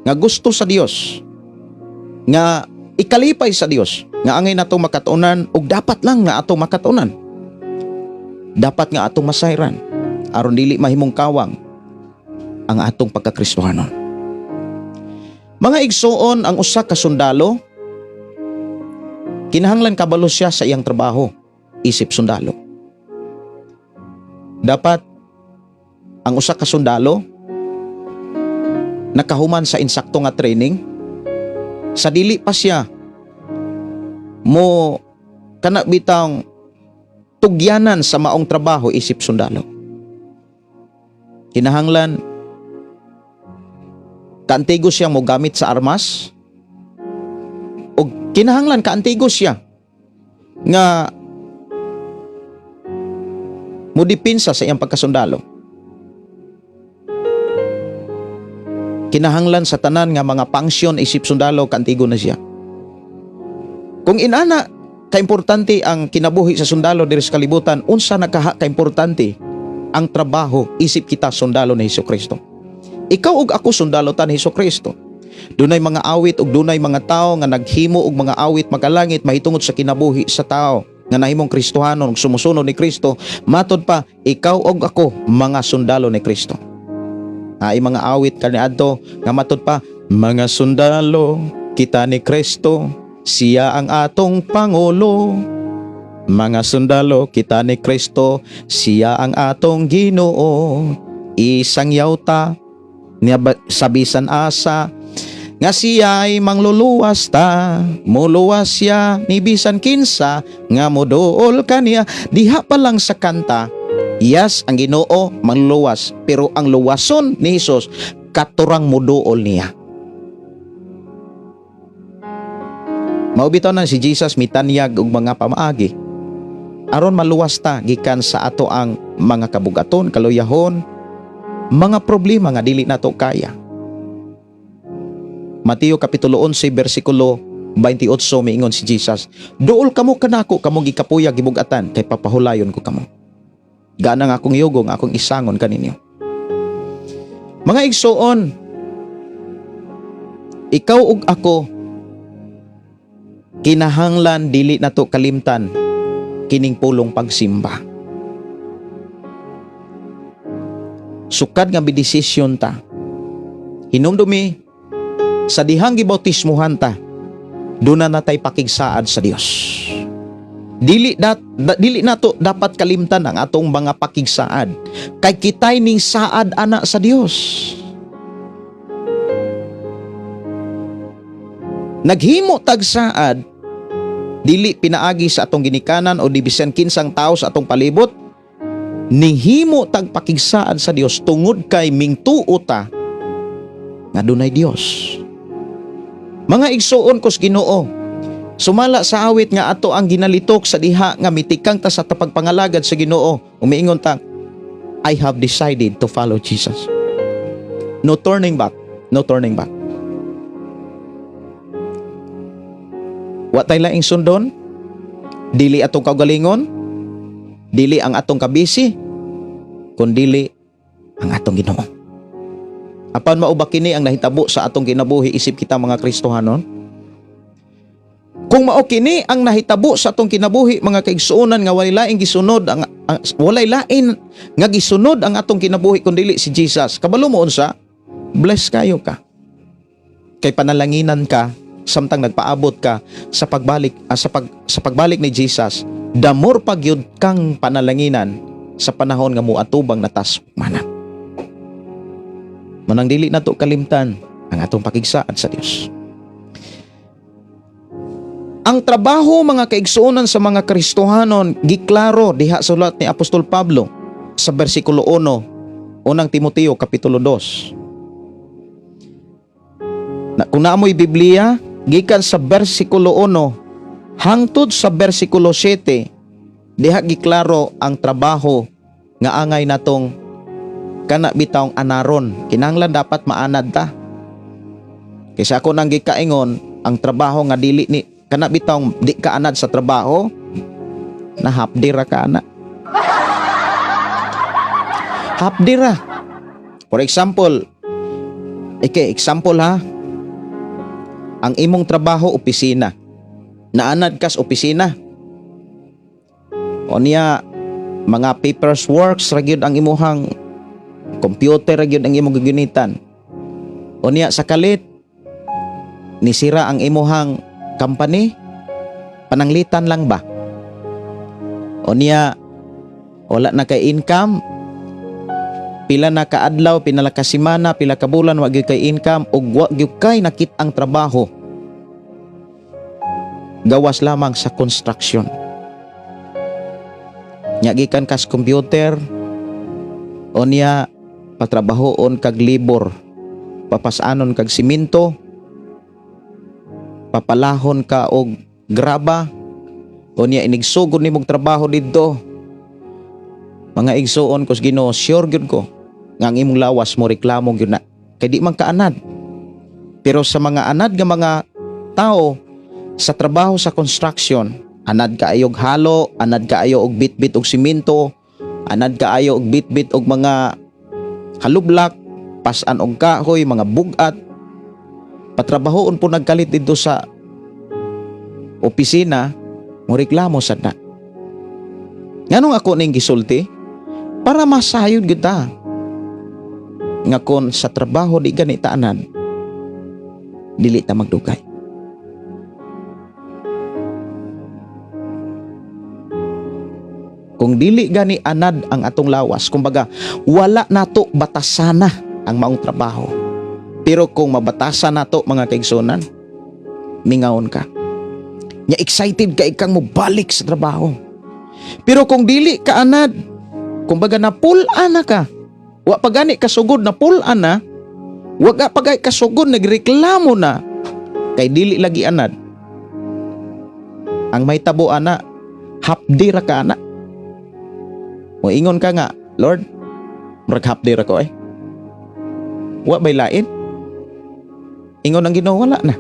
nga gusto sa Dios, nga ikalipay sa Dios, nga angay natong makatuonan ug dapat lang nga atong makatuonan, dapat nga atong masayran aron dili mahimong kawang ang atong pagkakristohanon? Mga igsoon, ang usa ka sundalo, kinahanglan kabalo siya sa iyang trabaho isip sundalo. Dapat ang usa ka sundalo nakahuman sa insakto nga training sa dili pa siya mo kana bitang tugyanan sa maong trabaho isip sundalo. Kinahanglan kaantigo siya mo gamit sa armas o kinahanglan kaantigo siya nga mo dipinsa sa iyang pagkasundalo. Kinahanglan sa tanan nga mga function isip sundalo, kaantigo na siya. Kung inana kaimportante ang kinabuhi sa sundalo diri sa kalibutan, unsa na kaha kaimportante ang trabaho isip kita sundalo ni Hesus Kristo? Ikaw ug ako, sundalo ta ni Hesus Kristo. Dunay mga awit ug dunay mga tao nga naghimo og mga awit makalangit mahitungod sa kinabuhi sa tao nga nahimong Kristohanon ug sumusunod ni Kristo. Matod pa, ikaw ug ako mga sundalo ni Kristo. Ay mga awit kaniadto nga matod pa, "Mga sundalo kita ni Kristo, siya ang atong pangulo. Mga sundalo kita ni Kristo, siya ang atong Ginoo. Isang yawta niya sa bisan asa nga siya ay mangluluwas ta, muluwas siya ni bisan kinsa nga moduol kaniya." Diha pa lang sa kanta, yes, ang Ginoo mangluluwas, pero ang luwason ni Hesus katurang moduol niya. Mao bitaw na si Jesus mitanyag og mga pamaagi aron maluwas ta gikan sa ato ang mga kabugaton, kaluyahon, mga problema nga dili nato kaya. Mateo kapitulo 11 bersikulo 28, miingon si Jesus, "Duol kamo kanako, kamong gikapuya gibugatan, kay papahulayon ko kamo. Gana nga akong yugo nga akong isangon kaninyo." Mga igsoon, ikaw ug ako kinahanglan dili nato kalimtan kining pulong pagsimba. Sukad nga bidesisyon ta, hinumdumi sa dihang gibautismuhan ta, duna na tay pakigsaad sa Dios. Dili nato dapat kalimtan ang atong mga pakigsaad kay kitay ning saad ana sa Dios. Naghimo tag saad dili pinaagi sa atong ginikanan o di bisan kinsang tao sa atong palibot, nihimo tag pakigsaad sa Dios tungod kay mingtuo ta nga dunay Dios. Mga igsuon kos Ginoo, sumala sa awit nga ato ang ginalitok sa diha nga mitikang ta sa tapagpangalagad sa Ginoo, umiingon ta, "I have decided to follow Jesus. No turning back, no turning back." Wa tay laing sundon. Dili atong kaugalingon, dili ang atong kabisi, kundili ang atong Ginoo. Apan mao ba kini ang nahitabo sa atong kinabuhi isip kita mga Kristohanon? Kung mao kini ang nahitabo sa atong kinabuhi, mga kaigsuonan, nga walay laing gisunod ang walay lain nga gisunod ang atong kinabuhi kun dili si Jesus. Kabalo mo unsa? Bless kayo ka. Kay panalanginan ka samtang nagpaabot ka sa pagbalik ni Jesus, the more pa gyud kang panalanginan sa panahon nga muatubang natas mana. Manang dili nato kalimtan ang atong pakigsaad sa Dios. Ang trabaho, mga kaigsuonan, sa mga Kristohanon giklaro diha sa sulat ni Apostol Pablo sa bersikulo 1, Unang Timoteo kapitulo 2. Na, kung naamoy Biblia, gikan sa bersikulo 1 hangtod sa bersikulo 7, diha giklaro ang trabaho nga angay natong kana bitawng anaron. Kinahanglan dapat maanad ta. Kaysa ako nang gikaingon, ang trabaho nga dili ni kana bitawng di ka anad sa trabaho, na hapdira ka ana. Hapdira. For example, okay, example ha. Ang imong trabaho, opisina. Naanad kas opisina. O niya, mga papers works ra gyud ang imuhang computer ra gyud ang imong gigunitan. O niya, sa kalit nisira ang imuhang company, pananglitan lang ba? O niya, wala na kay income, pila na kaadlaw, pila ka semana, pila ka bulan wa gyud kay income ug wa gyud kay nakit-ang trabaho gawas lamang sa construction. Nya gikan kas computer, o niya patrabahoon kag libor, papasanon kag simento, papalahon ka og graba, o niya inigsugod nimong trabaho didto. Mga igsuon kos Ginoo, sure gyud ko nga ang imong lawas mo reklamo gyud na kay di man kaanad. Pero sa mga anad nga mga tao sa trabaho sa construction, anad kaayo og halo, anad kaayo og bitbit og simento, anad kaayo og bitbit og mga halublak, pasan og kahoy, mga bugat, patrabahoon po nagkalit dito sa opisina, mo reklamo sad na. Nganong ako ning gisulti? Para masayod gyud ta nga kon sa trabaho di gani ta anad, dili ta magdugay. Kung dili gani anad ang atong lawas, kumbaga wala nato batasana ang maong trabaho. Pero kung mabatasan nato, mga kaigsunan, mingaon ka. Nya excited ka ikang mo balik sa trabaho. Pero kung dili ka anad, kumbaga na pull na ka. Wa pa gani kasugod na pull na, wa ka pa gani kasugod nagreklamo na kay dili lagi anad. Ang may tabo ana, hapdi ra ka ana. Moingon ka nga, "Lord, murag hapdi ra ko eh. Wa bay lain?" Ingon ang Ginoo, "Wala na.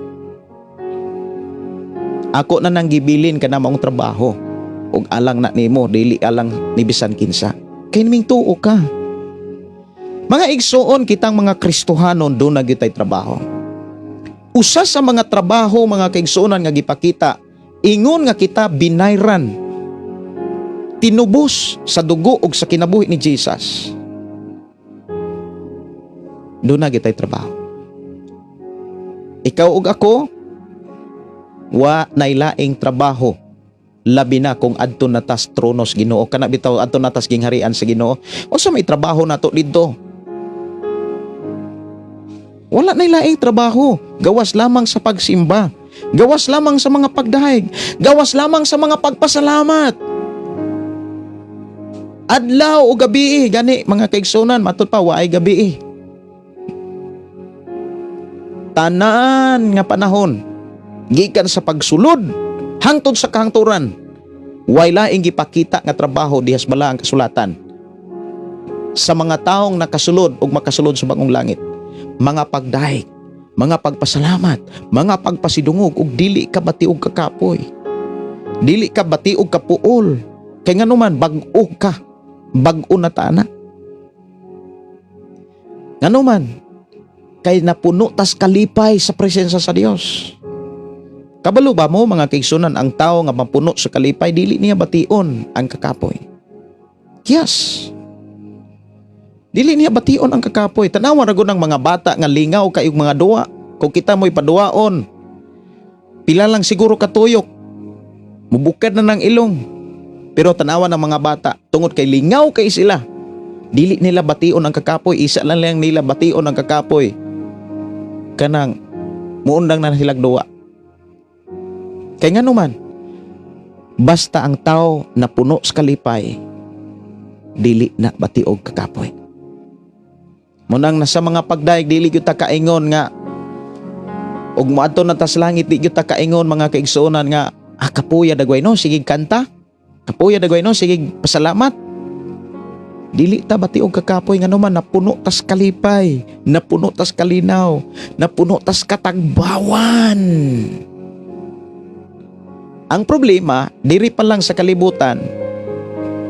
Ako na nang gibilin ka na maong trabaho. Ug alang na nimo, dili alang ni bisan kinsa." Kay naming tuo ka. Mga igsuon, kitang mga Kristohanon, duna gyud tay trabaho. Usa sa mga trabaho, mga kaigsuonan, nga gipakita, ingon nga kita binayran, tinubos sa dugo ug sa kinabuhi ni Jesus. Duna gyud tay trabaho. Ikaw ug ako, wa nay laing trabaho labi na kung adto na tas tronos Ginoo, kana bitaw adto na tas gingharian sa Ginoo. Unsa may trabaho nato didto? Wala nay laing trabaho gawas lamang sa pagsimba, gawas lamang sa mga pagdahig, gawas lamang sa mga pagpasalamat, adlaw o gabi. Gani, mga kaigsunan, matud pa waay gabi, tanan nga panahon gikan sa pagsulod hangtod sa kahangturan. Way laing gipakita nga trabaho dihas balaang kasulatan sa mga taong nakasulod ug makasulod sa bagong langit: mga pagdahig, mga pagpasalamat, mga pagpasidungog ug dili ka bati og kakapoy. Dili ka bati og kapuol. Kay ngano man, bag-o ka. Bag-o na ta na. Ngano man, kay napuno tas kalipay sa presensya sa Dios. Kabalo ba mo, mga kaigsunan, ang tao nga mapuno sa kalipay, dili niya bation ang kakapoy? Yes. Dili niya bation ang kakapoy. Tanawa ra gud ang mga bata nga lingaw kayog mga duwa. Kung kita mo'y paduwaon, pila lang siguro katuyok, mubukad na ng ilong. Pero tanawa ng mga bata, tungod kay lingaw kay sila, dili nila bation ang kakapoy. Isa lang lang nila bation ang kakapoy. Kanang muundang na silang duwa. Kay ngano man, basta ang tao na puno sa kalipay, dili na bati og kakapoy. Munang nasa mga pagdayeg, dili gyud ta kaingon nga og moadto na tas langit, di gyud ta kaingon, mga kaigsuonan, nga ah, kapuya dagway no, sige kanta. Kapuya dagway no, sige pasalamat. Dili ta bati og kakapoy, ngano man, napuno tas kalipay, napuno tas kalinaw, napuno tas katagbawan. Ang problema, diri pa lang sa kalibutan,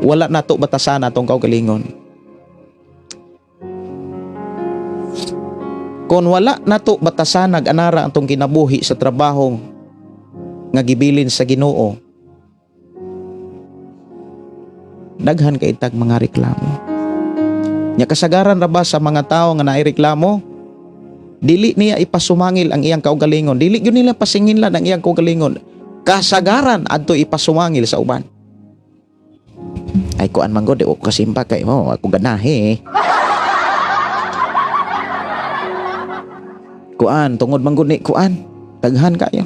wala nato batasan atong kaugalingon. Kung wala nato batasan nag-anara atong kinabuhi sa trabaho nga gibilin sa Ginoo, daghan kay tag mga reklamo. Nya kasagaran ra ba sa mga tawo nga naay reklamo, dili niya ipasumangil ang iyang kaugalingon, dili gyud nila pasinginlan ang iyang kaugalingon. Kasagaran adto ipasumangil sa uban. Ay, kuan man gud, di ko kasimba kay mo, ako ganahi. Kuan tungod man gud ni kuan, daghan kayo.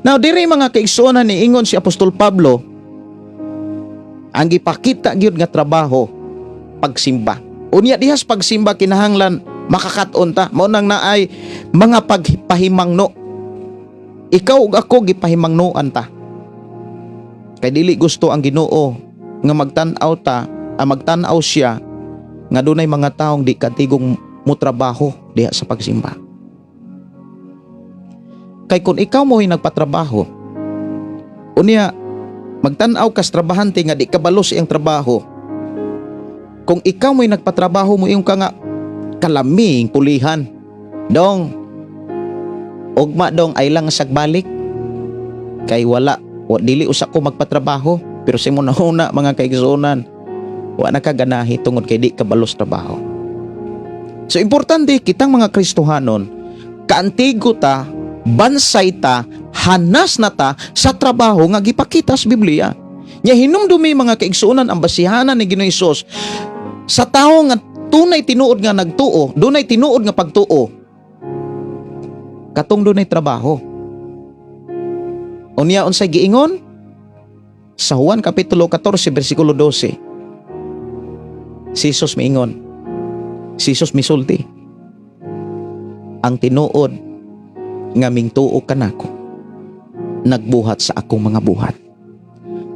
Now diri, mga kaigsuonan, niingon si Apostol Pablo, ang gipakita gyud nga trabaho, pagsimba. Unya dihas pagsimba, kinahanglan makakat-on ta. Mao nang naay mga pagpahimangno. Ikaw ug ako, gipahimangnoan ta. Kay dili gusto ang Ginoo nga magtan-aw ta, ang magtan-aw siya nga dunay mga taong di katigong motrabaho diha sa pagsimba. Kay kung ikaw mo'y nagpatrabaho, unya magtan-aw kas trabahante nga di kabalo sa iyang trabaho. Kung ikaw mo'y nagpatrabaho mo, yung ka nga kalaming pulihan. Dong, ugma dong ay lang sagbalik. Kay wala, wa, dili usa ko magpatrabaho. Pero sa imo na mga kaigsuonan, wa na ka ganahi tungod kay di kabalo sa trabaho. So importante kitang mga Kristohanon, kaantigo ta, bansay ta, hanas na ta sa trabaho nga gipakita sa Biblia. Nya hinumdumi, mga kaigsuonan, ang basihanan ni Ginoong Hesus sa tawo nga tunay tinuod nga nagtuo, dunay tinuod nga pagtuo. Katong dunay trabaho. Unya unsay giingon? Sa Juan kapitulo 14 bersikulo 12. Si Jesus miingon. Si Jesus misulti. Ang tinuod nga mingtuo kanako, nagbuhat sa akong mga buhat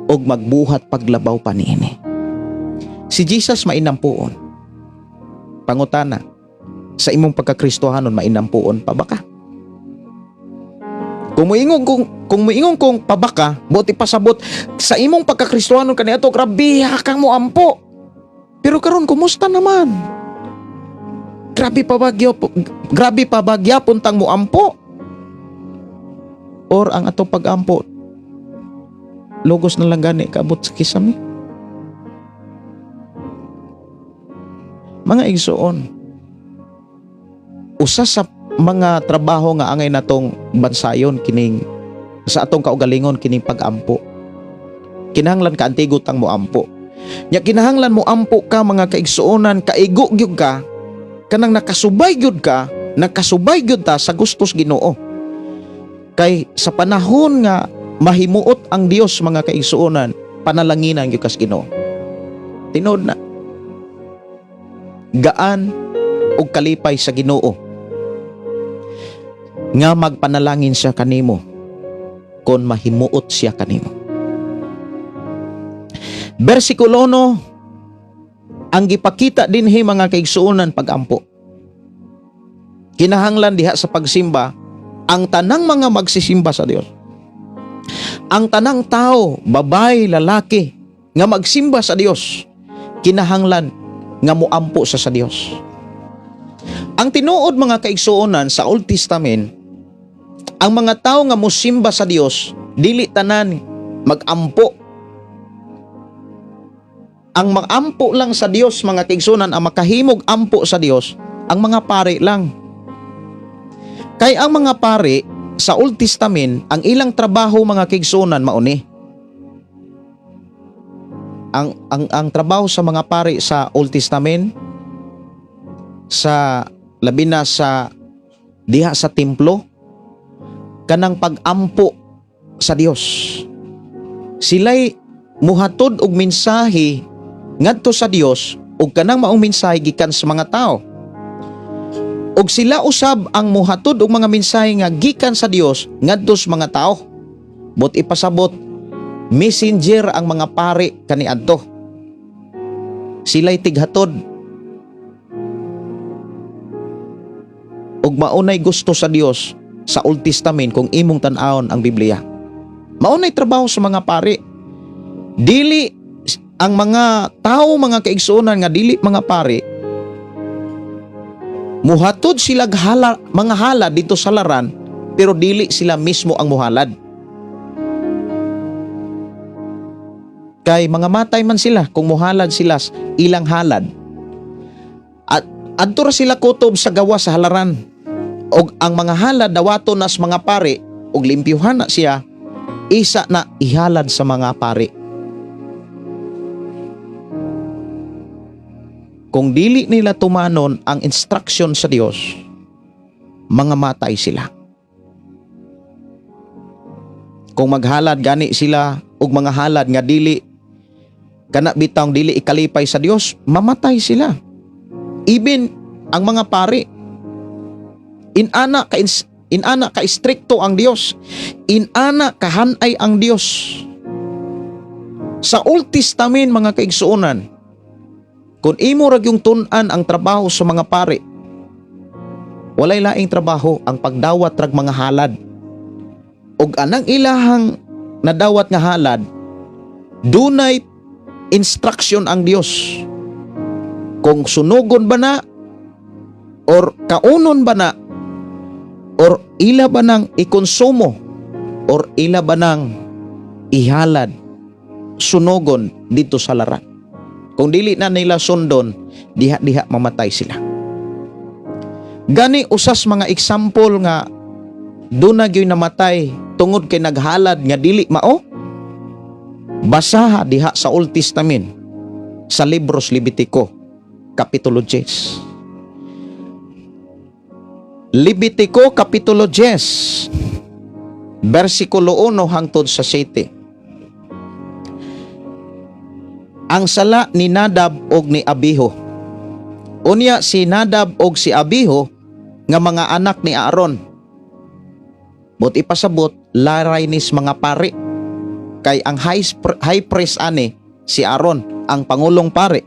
og magbuhat paglabaw pa niini. Si Jesus mainampuon. Pangutana, sa imong pagkakristohanon, mainampuon pa ba ka? Kung muingon kong pabaka, buot ipasabot sa imong pagkakristohanon kaniadto, grabe kang mo ampo. Pero karon, kumusta naman? Grabe pa ba gyapon tang mo ampo? Or ang atong pag-ampo, logos na lang gani kaabot sa kisami? Mga igsoon, usa sa mga trabaho nga angay natong bansayon kining sa atong kaugalingon, kining pag-ampo. Kinahanglan kaantigo tang moampo. Nya kinahanglan mo ampo ka, mga kaigsuonan, kaigo gyud ka, kanang nakasubay gyud ka, nakasubay gyud ta sa gustos Ginoo. Kay sa panahon nga mahimuot ang Dios, mga kaigsuonan, panalanginan gyud kas Ginoo. Tinuod na. Gaan og kalipay sa Ginoo nga magpanalangin siya kanimo kon mahimuot siya kanimo. Bersikulo 1, ang gipakita dinhi, mga kaigsuonan, pagampo. Kinahanglan diha sa pagsimba ang tanang mga magsisimba sa Dios. Ang tanang tao, babae, lalaki, nga magsimba sa Dios, kinahanglan nga muampo sa Dios. Ang tinuod, mga kaigsuonan, sa Old Testament, ang mga tao nga musimba sa Dios, dili tanan magampo. Ang magampo lang sa Dios, mga kaigsuonan, ang makahimog ampo sa Dios, ang mga pare lang. Kay ang mga pare sa Old Testament, ang ilang trabaho, mga kaigsuonan, mauni. Ang trabaho sa mga pare sa Old Testament, sa labi na sa diha sa templo, kanang pagampo sa Dios. Sila'y muhatod og mensahe ngadto sa Dios ug kanang maong mensahe gikan sa mga tao. Ug sila usab ang muhatod og mga mensahe nga gikan sa Dios ngadto sa mga tao. Buot ipasabot, messenger ang mga pare kaniadto. Sila'y tighatod ug maunay gusto sa Dios sa Old Testament kung imong tan-awon ang Biblia. Maunay trabaho sa mga pare. Dili ang mga tao, mga kaigsuonan, nga dili mga pare, muhatod sila hala, mga halad dito sa laran, pero dili sila mismo ang muhalad. Kay mga matay man sila kung muhalad sila ilang halad. At adto ra sila kutob sa gawas sa halaran. Og ang mga halad dawaton nas mga pare og limpyuhan na siya, isa na ihalad sa mga pare. Kung dili nila tumanon ang instruction sa Dios, mga matay sila. Kung maghalad gani sila og mga halad nga dili kana bitawng dili ikalipay sa Dios, mamatay sila. Even ang mga pari, inana ka istrikto ang Dios, inana kahanay ang Dios. Sa Old Testament, mga kaigsuonan, kung imo ra yung tun-an ang trabaho sa mga pare, walay laing trabaho ang pagdawat rag mga halad. Og anang ilahang nadawat nga halad, dunay instruction ang Dios. Kung sunugon ba na or kaunon ba na or ila ba nang ikonsumo or ila ba nang ihalad sunugon dito sa laran. Kung dili na nila sundon, diha-diha mamatay sila. Gani usas mga example nga duna gyud namatay tungod kay naghalad nga dili mao, basaha diha sa Old Testament sa Libros Levitico Kapitulo 10. Levitico Kapitulo 10 versikulo 1 hangtod sa 7. Ang sala ni Nadab og ni Abihu. Unya si Nadab og si Abihu nga mga anak ni Aaron. Buot ipasabot, laray nis mga pari. Kay ang high priest ani si Aaron, ang pangulong pari.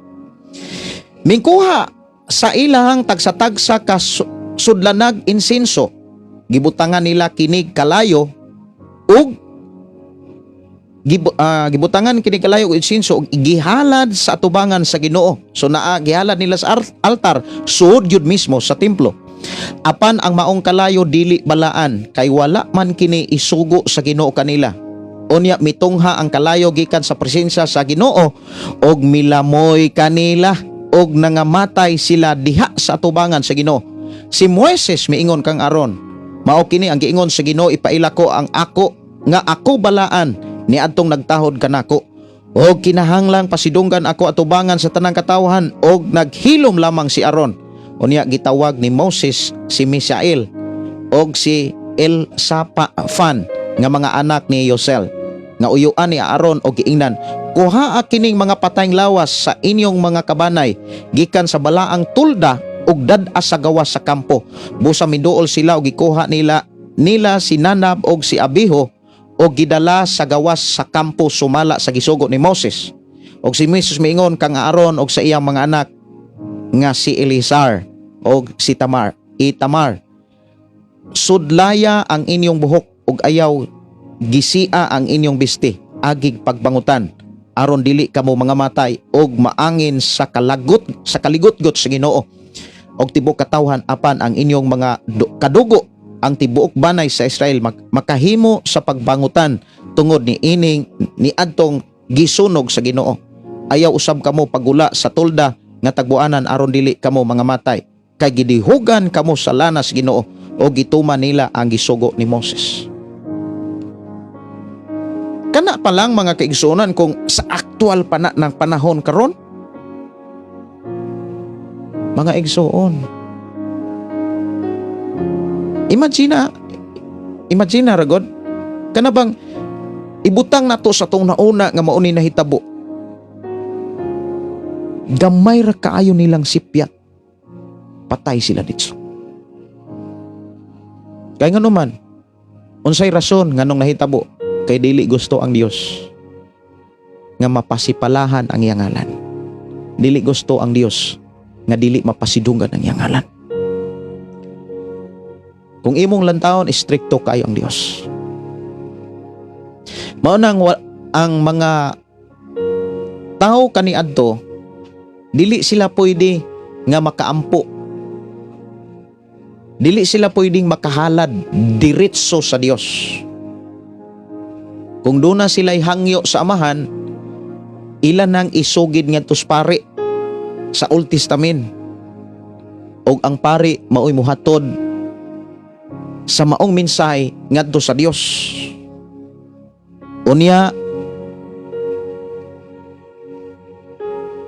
Mingkuha sa ilahang tagsa-tagsa ka sudlanag insenso, gibutangan nila kinig kalayo ug gibutangan kini kalayo og insenso ug gihalad sa atubangan sa Ginoo. So naa gihalad nila sa altar, suod gyud mismo sa templo. Apan ang maong kalayo dili balaan kay wala man kini isugo sa Ginoo kanila. Unya mitungha ang kalayo gikan sa presensya sa Ginoo og milamoy kanila og nangamatay sila diha sa atubangan sa Ginoo. Si Moises miingon kang Aron, mao kini ang giingon sa Ginoo, ipaila ko ang ako nga ako balaan niadtong nagtahod kanako. Og kinahanglang pasidunggan ako atubangan sa tanang katawhan. Og naghilom lamang si Aron. Unya gitawag ni Moses si Misael og si Elsaphan nga mga anak ni Yosel nga uyuan ni Aaron og giingnan, kuhaa kining mga patayng lawas sa inyong mga kabanay gikan sa balaang tulda ug dad-a sa gawas sa kampo. Busa miduol sila og gikuha nila nila si Nadab og si Abihu og gidala sa gawas sa kampo sumala sa gisugo ni Moses. Og si Moises miingon kang Aaron og sa iyang mga anak nga si Eleazar og si Tamar, Itamar, sudlaya ang inyong buhok ug ayaw Gisia ang inyong bisti agig pagbangutan aron dili kamo mga matay og maangin sa kalagot sa kaligotgot sa Ginoo og tibuok katawhan, apan ang inyong mga kadugo, ang tibuok banay sa Israel, makahimo sa pagbangutan tungod ni ining ni adtong gisunog sa Ginoo. Ayaw usab kamo pagula sa tolda nga tagbuanan aron dili kamo mga matay, kay gidihugan kamo sa lanas Ginoo o gituman nila ang gisugo ni Moses. Kana pa lang, mga kaigsuonan, kung sa aktual pa na ng panahon karon, mga igsuon. Imagine, imagine ragod, kana bang ibutang nato sa tong nauna nga mao ni nahitabo. Gamay ra kaayo nilang sipyat. Patay sila dito. Kay ngano man, unsay rason nganong nahitabo? Kay dili gusto ang Dios nga mapasipalahan ang iyang ngalan. Dili gusto ang Dios nga dili mapasidunggan ang iyang ngalan. Kung imong lantawon, istrikto kayo ang Dios. Mao nang ang mga tao kaniadto, dili sila pwede nga makaampo. Dili sila pwedeng makahalad diretso sa Dios. Kung duna sila'y hangyo sa Amahan, ila nang isugid ngadto sa pari sa Old Testament. Og ang pari maoy muhatod sa maong mensahe ngadto sa Dios. Unya,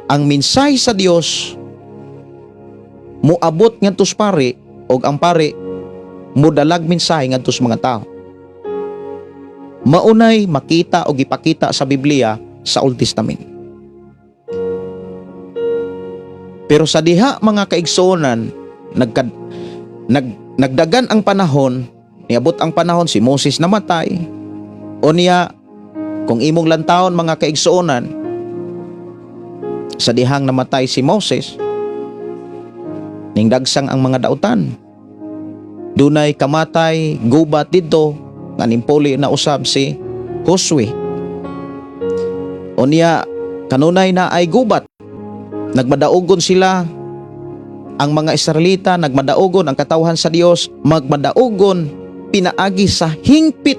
ang mensahe sa Dios moabot ngadto sa pari og ang pari modalag mensahe ngadto sa mga tao. Maunay makita o gipakita sa Biblia sa Old Testament. Pero sa diha, mga kaigsuonan, nagdagan ang panahon, niabot ang panahon si Moses namatay. Unya, kung imong lantawon, mga kaigsuonan, sa dihang namatay si Moses, ningdagsang ang mga dautan. Dunay kamatay, gubat didto, nga nimpuli na usab si Josue. Unya, kanunay na ay gubat. Nagmadaugon sila, ang mga Israelita, nagmadaugon ang katawhan sa Dios, magmadaugon pinaagi sa hingpit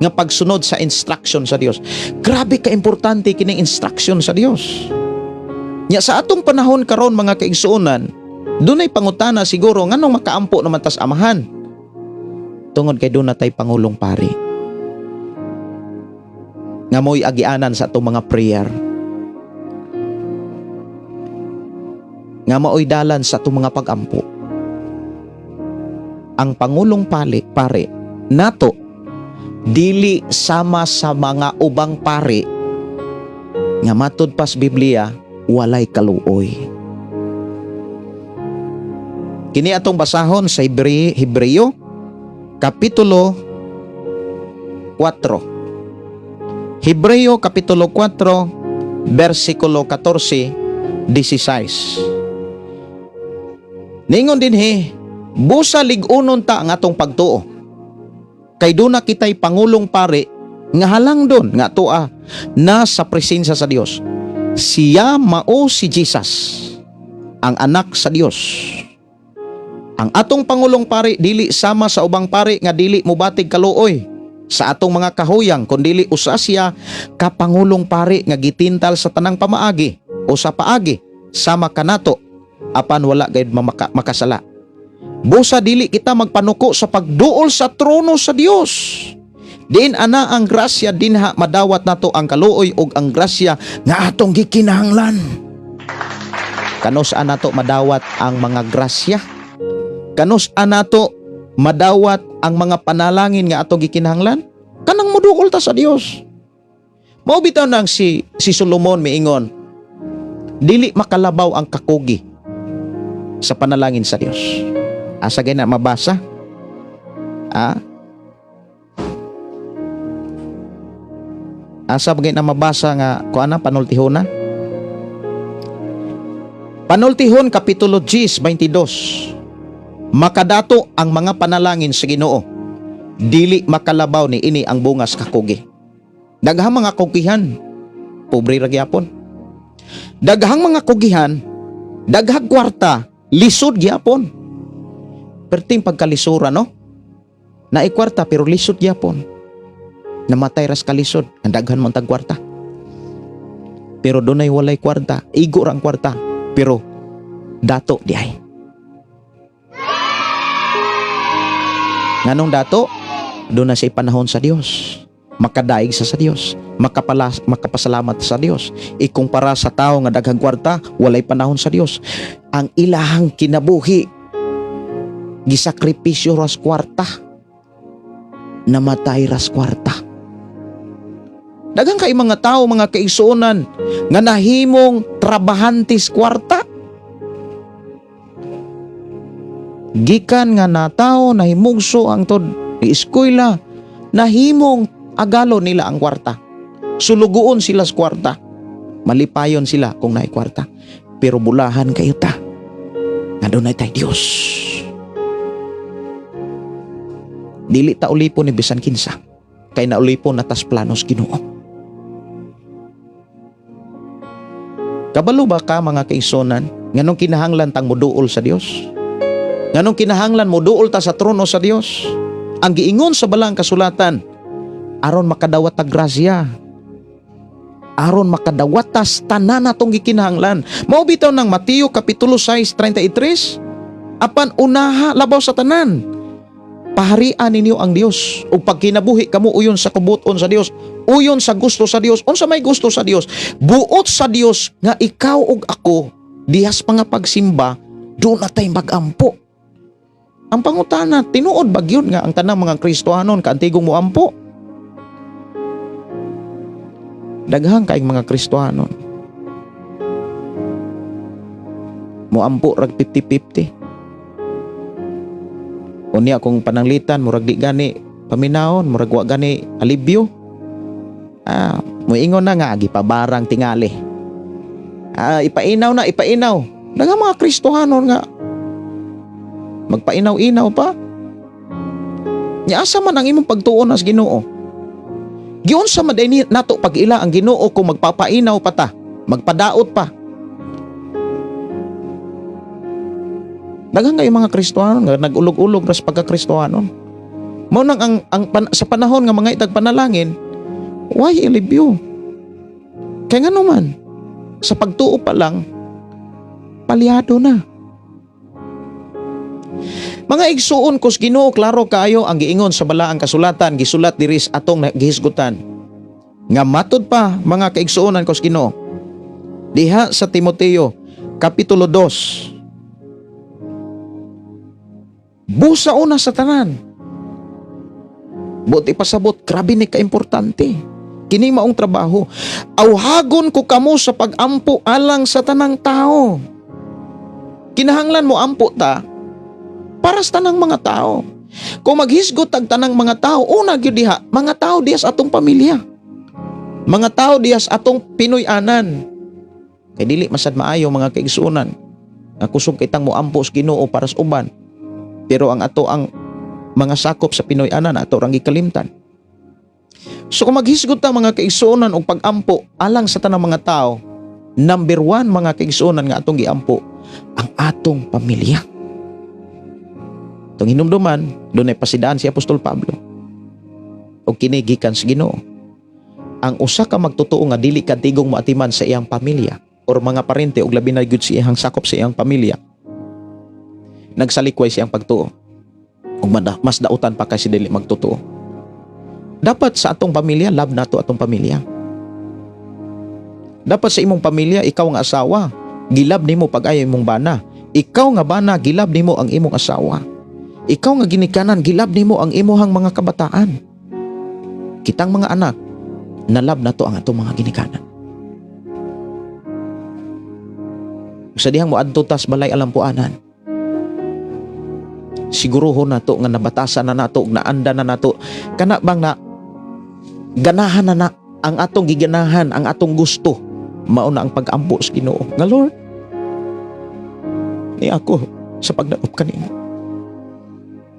nga pagsunod sa instruction sa Dios. Grabe ka importante kining instruction sa Dios. Nya sa atong panahon karon, mga kaigsuonan, dunay pangutana siguro nganong makaampo naman tas Amahan. Tungod kay duna tay pangulong pari nga mo'y agianan sa atong mga prayer, nga maoy dalan sa atong mga pagampo. Ang pangulong pare nato dili sama sa mga ubang pare nga matud pas Biblia walay kaluoy. Kini atong basahon sa Hebreo Kapitulo 4. Hebreo Kapitulo 4, versikulo 14, 16. Ningon dinhi, "Busa lig-unon ta ang atong pagtuo. Kay duna kitay pangulong pare nga halangdon nga atoa na sa presensya sa Dios. Siya mao si Jesus, ang anak sa Dios. Ang atong pangulong pari dili sama sa ubang pari nga dili mobatig kaluoy sa atong mga kahuyang, kundili usa siya ka pangulong pari nga gitintal sa tanang pamaagi o sa paagi sama kanato, apan wala gayud makasala. Busa dili kita magpanuko sa pagduol sa trono sa Dios. Diin ana ang grasya, dinha madawat nato ang kaluoy ug ang grasya nga atong gikinahanglan." Kanus nato madawat ang mga grasya? Kanus nato madawat ang mga panalangin nga atong gikinahanglan? Kanang muduol ta sa Dios. Mao bitaw nang si Solomon miingon, dili makalabaw ang kakugi sa panalangin sa Dios. Asa gay na mabasa? Ah? Asa ba na mabasa nga kuana panultihon na? Panultihon Kapitulo 10, 22. "Makadato ang mga panalangin sa Ginoo. Dili makalabaw ni ini ang bungas kakugi. Daghang mga kugihan, pobre ra gyapon. Daghang mga kugihan, daghang kwarta, lisod gyapon. Perting pagkalisura, no? Naay kwarta pero lisod gyapon. Namatay ras kalisod, ang daghan man tag kwarta. Pero dunay walay kwarta, igo ra ang kwarta, pero dato di ay. Nganong dato? Doon na siya panahon sa Dios. Makadaig sa Dios, makapasalamat sa Dios. Ikumpara sa tao nga daghang kwarta, walay panahon sa Dios. Ang ilahang kinabuhi gisakripisyo ras kwarta. Namatay ras kwarta. Daghang kay mga tao, mga kaigsuonan nga nahimong trabahantis kwarta. Gikan nga natao nahimugso ang tod eskwela, nahimong agalo nila ang kwarta. Sulugoon sila sa kwarta. Malipayon sila kung naay kwarta. Pero bulahan kayo ta nga dunay tay Dios. Dili ta ulipon ni bisan kinsa, kay naulipon na tas planos Ginoo. Kabalo ba ka, mga kaigsuonan, nganong kinahanglan tang moduol sa Dios? Nganong kinahanglan moduol ta sa trono sa Dios? Ang giingon sa balang kasulatan, aron makadawat ta grasya, aron makadawat tas tanan natong gikinahanglan. Mao bitaw ng Mateo kapitulo 6:33, apan unaha labaw sa tanan, paharian ninyo ang Dios ug pagkinabuhi kamo uyon sa kubuton sa Dios, uyon sa gusto sa Dios. Unsa may gusto sa Dios? Buot sa Dios nga ikaw ug ako dihas mga pagsimba doon na tay magampo. Ang pangutana, tinuod ba gyud nga ang tanang mga Kristohanon kaantigong moampo? Daghang kaayong mga Kristohanon moampo rag 50-50. Unya kung pananglitan murag di gani paminawon, murag wa gani alibyo. Moingon na nga gipabarang tingali. Ipainaw na, ipainaw. Daghang mga Kristohanon nga magpainaw-inaw pa. Nya asa man ang imong pagtuon nas Ginoo? Giunsa man diay nato pag-ila ang Ginoo kung magpapainaw pa ta, magpadaot pa? Daghan kayo mga Kristohanon nga nag-ulog-ulog ras pagka-Kristohanon. Mao nang ang sa panahon nga mga itag panalangin, why ilibyo? Kaya nga naman, sa pagtuo pa lang, palyado na. Mga igsuon kus Ginoo, klaro kaayo ang giingon sa balaang kasulatan, gisulat diri sa atong gihisgutan. Nga matud pa, mga kaigsuonan kus Ginoo, diha sa Timoteo kapitulo 2. Busa una sa tanan. Buot ipasabot, grabe ni kaimportante. Kini maong trabaho. Awhagon ko kamo sa pag-ampo alang sa tanang tao. Kinahanglan mo ampo ta para sa tanang mga tao. Kung maghisgot tag tanang mga tao, una gyud diha, mga tao diha sa atong pamilya. Mga tao diha sa atong Pinoy-anan. Kay dili masad maayo, mga kaigsuonan, nga kusog kitang moampo sa Ginoo para sa uban. Pero ang ato ang mga sakop sa Pinoy-anan ato rang gikalimtan. So kung maghisgot ta, mga kaigsuonan, og pag-ampo alang sa tanang mga tao, number 1, mga kaigsuonan, nga atong giampo ang atong pamilya. Itong hinumduman, dunay pasidaan si Apostol Pablo. Og kini gikan sa Ginoo. Ang usa ka magtotoo nga dili katigong moatiman sa iyang pamilya or mga parente og labi na gyud sa iyang sakop sa iyang pamilya, nagsalikway siyang pagtuo. Ug mas dautan pa kasi dili magtotoo. Dapat sa atong pamilya, love nato atong pamilya. Dapat sa imong pamilya, ikaw nga asawa, gilab nimo pag-ayo imong bana. Ikaw nga bana, gilab nimo ang imong asawa. Ikaw nga ginikanan, gilab nimo ang imuhang mga kabataan. Kitang mga anak, nalab nato ang atong mga ginikanan. Sa dihang moadto tas balay alampuanan, siguruhon nato nga nabatasan na nato, naanda na nato, kana bang na ganahan na na ang atong giganahan, ang atong gusto, mao na ang pag-ampo sa Ginoo. Nga Lord, ni ako sa pagdaop kanimo.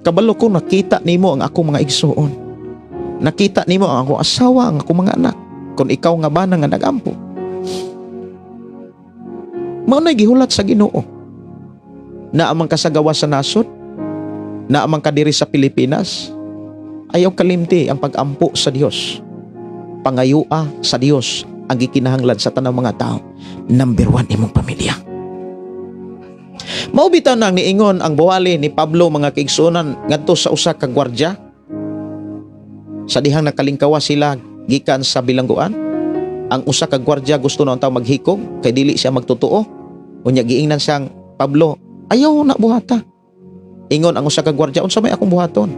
Kabalo ko nakita nimo ang akong mga igsuon. Nakita nimo ang akong asawa, ang akong mga anak. Kung ikaw nga bana nga nagampo. Mao na gihulat sa Ginoo. Naa man ka sa gawas sa nasod, naa man ka diri sa Pilipinas, ayaw kalimti ang pagampo sa Dios. Pangayua sa Dios ang gikinahanglan sa tanang mga tao. Number one, imong pamilya. Mao bitaw nang niingon ang buwali ni Pablo, mga kaigsuonan, ngadto sa usa ka gwardya sa dihang nakalingkawa sila gikan sa bilangguan. Ang usa ka gwardya gusto na unta maghikog kay dili siya magtotoo. Unya giingnan siyang Pablo, "Ayaw na buhata." Ingon ang usa ka gwardya, "Unsa may akong buhaton?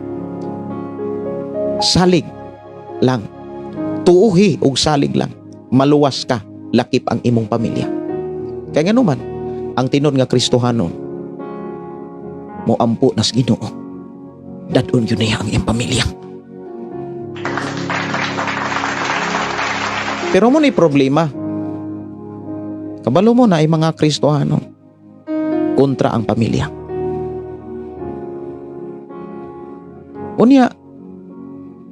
Salig lang. Tuuhi og salig lang. Maluwas ka, lakip ang imong pamilya." Kay nganuman, ang tinuod nga Kristohanon moampo nas Ginoo. Dad-on gyud niya ang iyang pamilya. Pero mao ni problema. Kabalo mo na ay mga Kristohano kontra ang pamilya. Unya,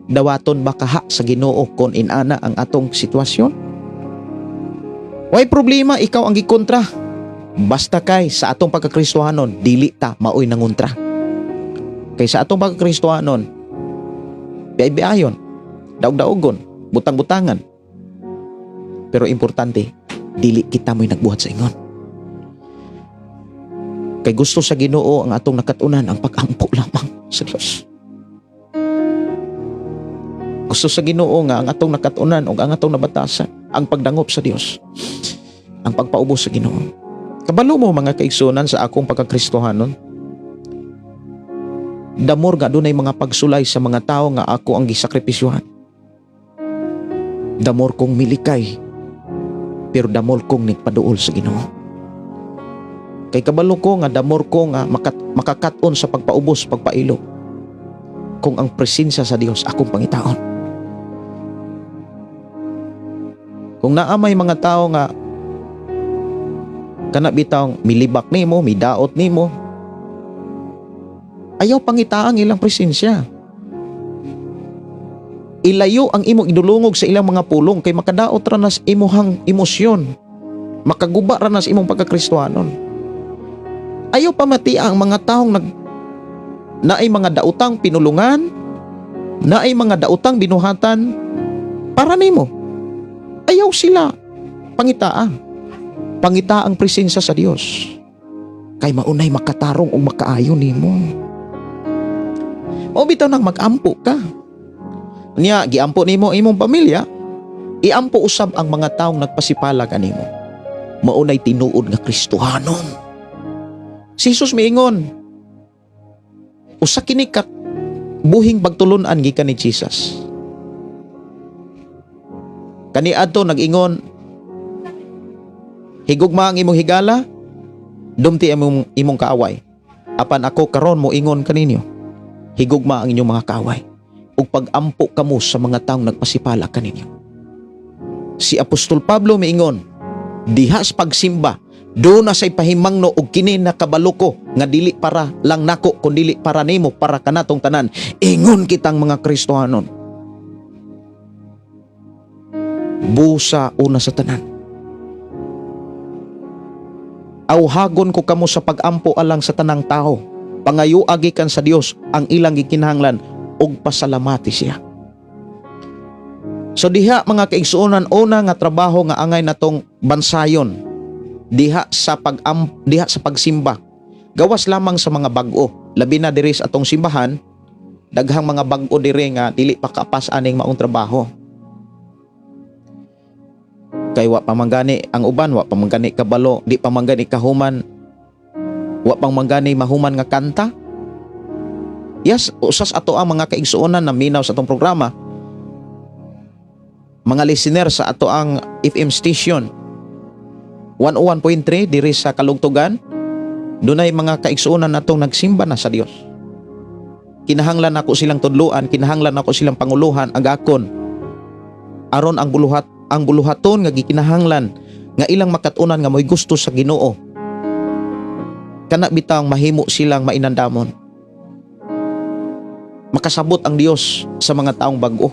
dawaton ba kaha sa Ginoo kon inana ang atong sitwasyon? Way problema, ikaw ang gikontra. Basta kay sa atong pagkakristohanon, dili ta maoy nangontra. Kay sa atong pagkakristohanon, biay-biayon, daog-daogon, butang-butangan. Pero importante, dili kita mo'y nagbuhat sa ingon. Kay gusto sa Ginoo ang atong nakatunan ang pag-ampo lamang sa Dios. Gusto sa Ginoo nga ang atong nakatunan o ang atong nabatasan, ang pagdangop sa Dios, ang pagpaubos sa Ginoo. Kabalo mo, mga kaigsunan, sa akong pagkakristohanon, damor nga dunay mga pagsulay sa mga tao nga ako ang gisakripisyuhan. Damor kong milikay, pero damor kong nagpaduol sa Ginoo. Kay kabalo ko nga damor ko nga makakat-on sa pagpaubos, pagpailo, kung ang presensya sa Dios akong pangitaon. Kung naa may mga tao nga kana bitawng milibak nimo, midaot nimo, ayaw pangitaan ang ilang presensya. Ilayo ang imong idulungog sa ilang mga pulong kay makadaot ra nas imuhang emosyon. Makaguba ra nas imong pagkakristohanon. Ayaw pamatia ang mga taong naay mga daotang pinulungan, naay mga daotang binuhatan para nimo. Ayaw sila pangitaa. Pangita ang presensya sa Dios. Kay maunay makatarong o makaayo nimo. O bitaw nang mag-ampo ka. Niya, giampo nimo imong pamilya, iampo usab ang mga taong nagpasipalag animo. Maunay tinuod nga Kristohanon. Si Jesus miingon, usa kini ka buhing pagtulun-an gikan ni Jesus. Kaniadto nag-ingon, higugma ang imong higala, dumti ang imong kaaway. Apan ako karon moingon kaninyo, higugma ang inyong mga kaaway ug pag-ampo kamo sa mga taong nagpasipala kaninyo. Si Apostol Pablo miingon, diha sa pagsimba, do na say pahimangno og kini nakabalo ko nga dili para lang nako kun dili para nimo, para kanatong tanan. Ingon kitang mga Kristohanon. Busa una sa tanan. Awhagon ko kamo sa pag-ampo alang sa tanang tao. Pangayo gikan sa Dios ang ilang gikinahanglan ug pasalamati siya. So diha, mga kaigsuonan, una nga trabaho nga angay natong bansayon diha sa pagsimba. Gawas lamang sa mga bag-o, labi na diri sa atong simbahan, daghang mga bag-o diri nga dili pa kapas aning maong trabaho. Kay wa pa man gani ang uban, wa pa man gani kabalo, di pa man gani kahuman, wa pang man gani mahuman nga kanta. Yes, usas ato ang mga kaigsuonan na minaw sa atong programa. Mga listener sa ato ang FM station 101.3 diri sa Kalugtugan, dunay mga kaigsuonan natong nagsimba na sa Dios. Kinahanglan nako silang tudluan, kinahanglan nako silang panguluhan agakon aron ang buluhaton nga gikinahanglan nga ilang makat-unan nga mo'y gusto sa Ginoo. Kana bitang mahimo silang mainandamon. Makasabot ang Dios sa mga taong bag-o.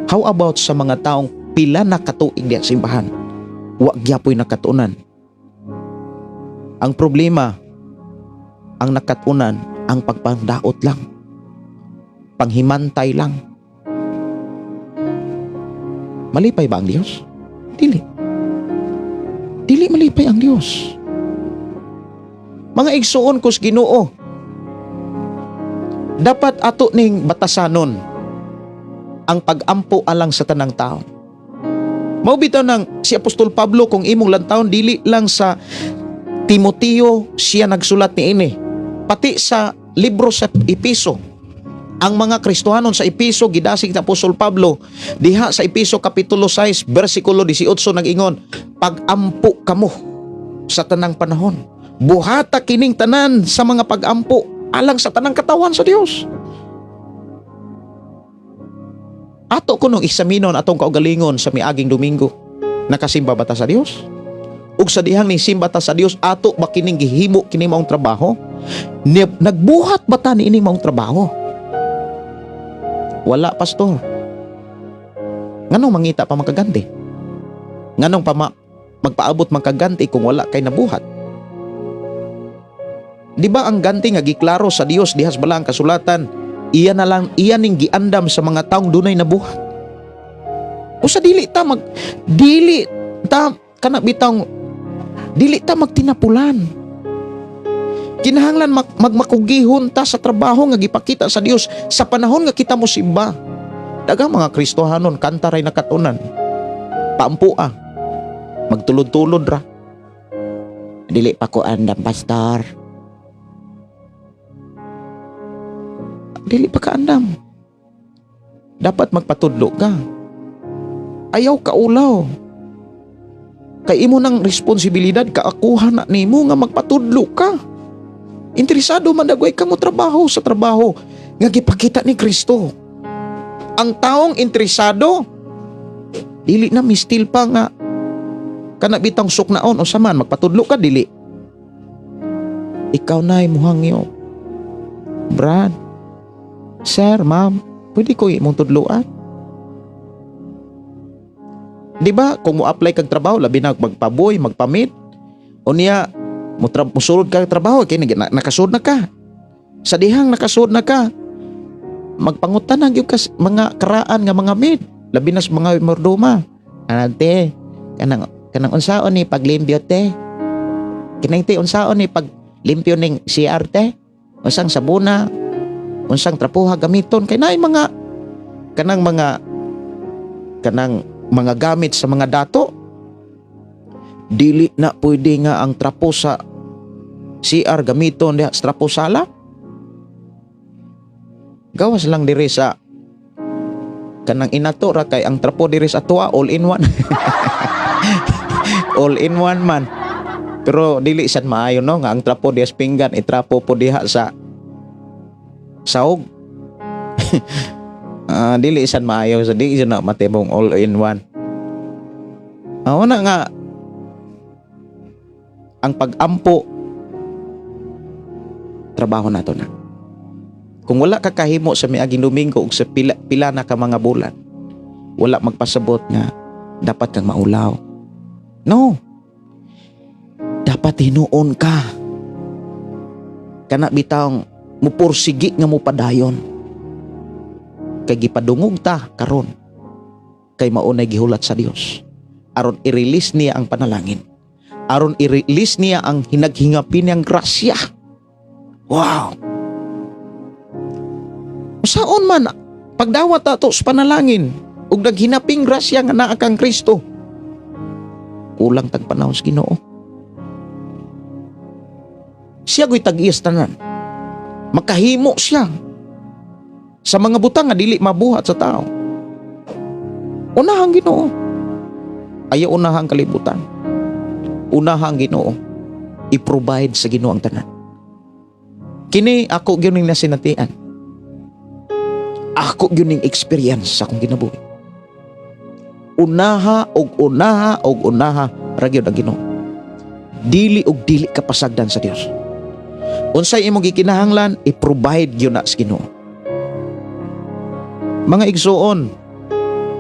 How about sa mga taong pila na katuig diha sa simbahan? Wa gyapoy nakatunan. Ang problema, ang nakatunan, ang pagpangdaot lang. Panghimantay lang. Malipay ba ang Dios? Dili. Dili malipay ang Dios. Mga igsuon ko sa Ginoo, dapat ato ning batasanon ang pag-ampo alang sa tanang tao. Mao bitaw nang si Apostol Pablo, kung imong lantawon, dili lang sa Timoteo siya nagsulat niini. Pati sa libro sa Epeso. Ang mga Kristohanon sa Epeso gidasig ni Apostol Pablo diha sa Epeso kapitulo 6 bersikulo 18, nag-ingon, "Pagampo kamo sa tanang panahon. Buhata kining tanan sa mga pagampo alang sa tanang katawan sa Dios." Ato kunong eksaminon atong kaugalingon sa miaging Domingo. Nakasimba ba ta sa Dios? Ug sa dihang ni simba ta sa Dios, ato ba kining gihimo kini maong trabaho? Nagbuhat ba ta niini maong trabaho? Wala, pastor. Nganong mangita pa makaganti? Nganong pa magpaabot makaganti kung wala kay nabuhat? Di ba ang ganti nga giklaro sa Dios dihas bala ang kasulatan, iya na lang iya ning giandam sa mga taong dunay nabuhat. Usa dili ta kana bitawng dili ta magtinapulan. Kinahanglan magmakugihon ta sa trabaho nga gipakita sa Dios sa panahon nga kita mosimba. Daghang mga Kristohanon kanta ray nakatunan. Paampua. Magtulod-tulod ra. Dili pa ko andam, pastor. Dili pa ka andam. Dapat magpatudlo ka. Ayaw ka ulaw. Kay imo nang responsibilidad kaakuha na nimo nga magpatudlo ka. Interesado man dagway ka mo trabaho sa trabaho nga gipakita ni Kristo. Ang taong interesado dili na mistil pa nga kana bitang suknaon o saman magpatudlo ka dili. Ikaw na muhangyo. Brad, sir, ma'am, pwede ko imong tudloan. Di ba kung mo-apply kag trabaho, labi na magpaboy, magpamit, unya musulod ka trabaho kay nakasud na ka. Sa dihang nakasud na ka, magpangutan na gyud ka mga karaan nga mga maid, labi na sa mga mordoma. Anante, kanang unsaon ni paglimpyo te? Kinang te unsaon ni paglimpyo ning CR te? Unsang sabuna? Unsang trapuha gamiton? Kay naay mga kanang mga gamit sa mga dato. Dili na pwede nga ang trapo sa CR gamiton diha sa trapo sala. Gawas lang diri sa kanang inato ra kay ang trapo diri sa atoa all in one. All in one man. Pero dili sad maayo, no, nga ang trapo diha sa pinggan itrapo po diha sa sahog. Dili sad maayo sa di sad na matibong all in one. Una nga ang pag-ampo trabaho nato na. Kung wala ka kahimo sa miaging Domingo ug sa pila, pila na ka mga bulan, wala magpasabot nga dapat kang maulaw. No. Dapat hinuon ka. Kana bitawng mupursigi nga mupadayon. Kay gipadungog ta karon kay maunay gihulat sa Dios. Aron i-release niya ang panalangin. Aron i-release niya ang hinaghingapin niyang grasya. Wow! Saon man pagdawat ato sa panalangin ug naghinaping grasya nga naa kang Kristo, kulang tag panahon sa Ginoo. Siya go'y tag-iyas tanan. Makahimo siya sa mga butang nga dili mabuhat sa tao. Unahang Ginoo. Ayaw unahang kalibutan. Unahang Ginoo. I-provide sa Ginoo ang tanan. Kini ako gyud ning nasinatian. Ako gyud ning experience sa akong kinabuhi. Unaha og unaha og unaha ra gyud ang Ginoo. Dili og dili ka pasagdan sa Dios. Unsay imong gikinahanglan, i-provide gyud na sa Ginoo. Mga igsuon,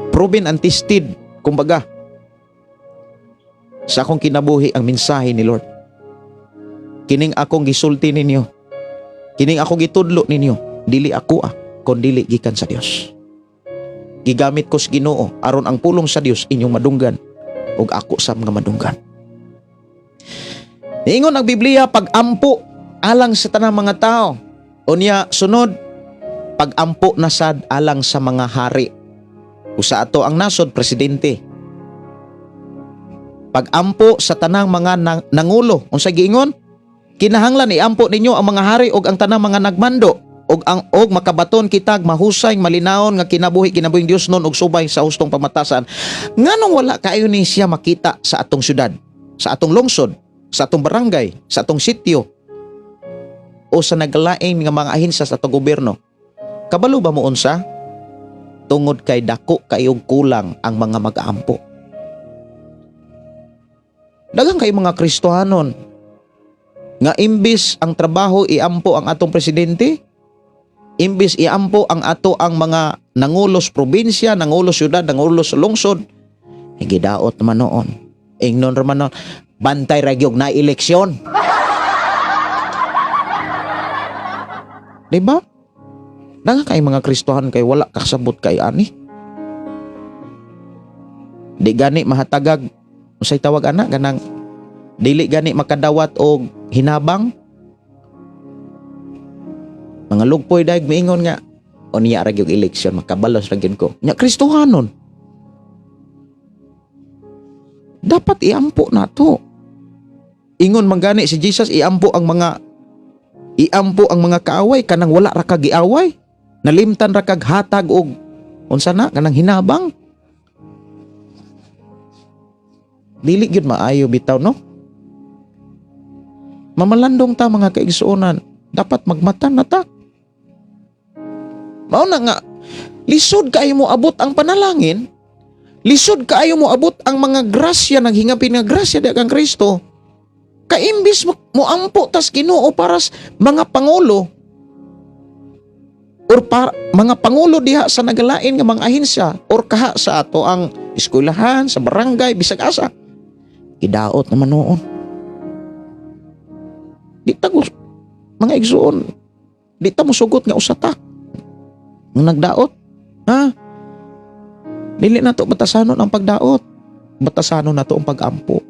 proven and tested, kumbaga, sa akong kinabuhi ang mensahe ni Lord. Kining akong gisulti ninyo, kining akong gitudlo ninyo, dili ako kondili gikan sa Dios. Gigamit ko sa Ginoo aron ang pulong sa Dios inyong madunggan ug ako sa mga madunggan. Niingon ang Biblia, pag-ampo alang sa tanang mga tao. Unya sunod, pag-ampo na sad alang sa mga hari. Usa ato ang nasod presidente. Pag-ampo sa tanang mga nangulo. Unsa giingon? Kinahanglan iampo ninyo ang mga hari ug ang tanang mga nagmando ug ang og makabaton kitag mahusay malinawon nga kinabuhi kinabuhing Dios nun ug subay sa hustong pamatasan. Nganong wala kaayo ni siya makita sa atong syudad, sa atong lungsod, sa atong barangay, sa atong sityo, o sa naglain nga mga ahensa sa atong gobyerno? Kabalo ba mo unsa? Tungod kay dako kayong kulang ang mga mag-aampo. Daghang kay mga Kristohanon nga imbis ang trabaho iampo ang atong presidente, imbis iampo ang ato ang mga nangulos probinsya, nangulos syudad, nangulos lungsod, eh, gidaot naman noon. Ingnon raman noon, bantay ra gyud na eleksyon. Diba? Daghan kay mga Kristohan kay wala kasabot kay ani. Di gani mahatagag, unsay tawag ana, ganang dili gani makadawat og hinabang. Mga lugpoy daig miingon nga unya ra gyud eleksyon, makabalos ra gyud ko. Nya Kristohanon. Dapat iampo nato. Ingon man gani si Jesus, iampo ang mga kaaway kanang wala ra ka giaway. Nalimtan ra kag hatag og unsa na kanang hinabang. Dili gyud maayo bitaw, no? Mamalandong ta mga kaigsuonan, dapat magmata na ta. Mao na nga lisod kaayo mo abot ang panalangin, lisod kaayo mo abot ang mga grasya, naghingapin nga grasya di kang Kristo. Kaimbis mo ampo tas Ginoo para sa mga pangulo or para, mga pangulo diha sa nagalain nga mga ahensya or kaha sa ato ang eskwelahan, sa barangay, bisag asa. Gidaot naman noon. Di ta mga igsuon, di ta mosugot nga usa ta nga nagdaot. Ha? Dili na to batasanon ang pagdaot. Batasanon na to ang pag-ampo.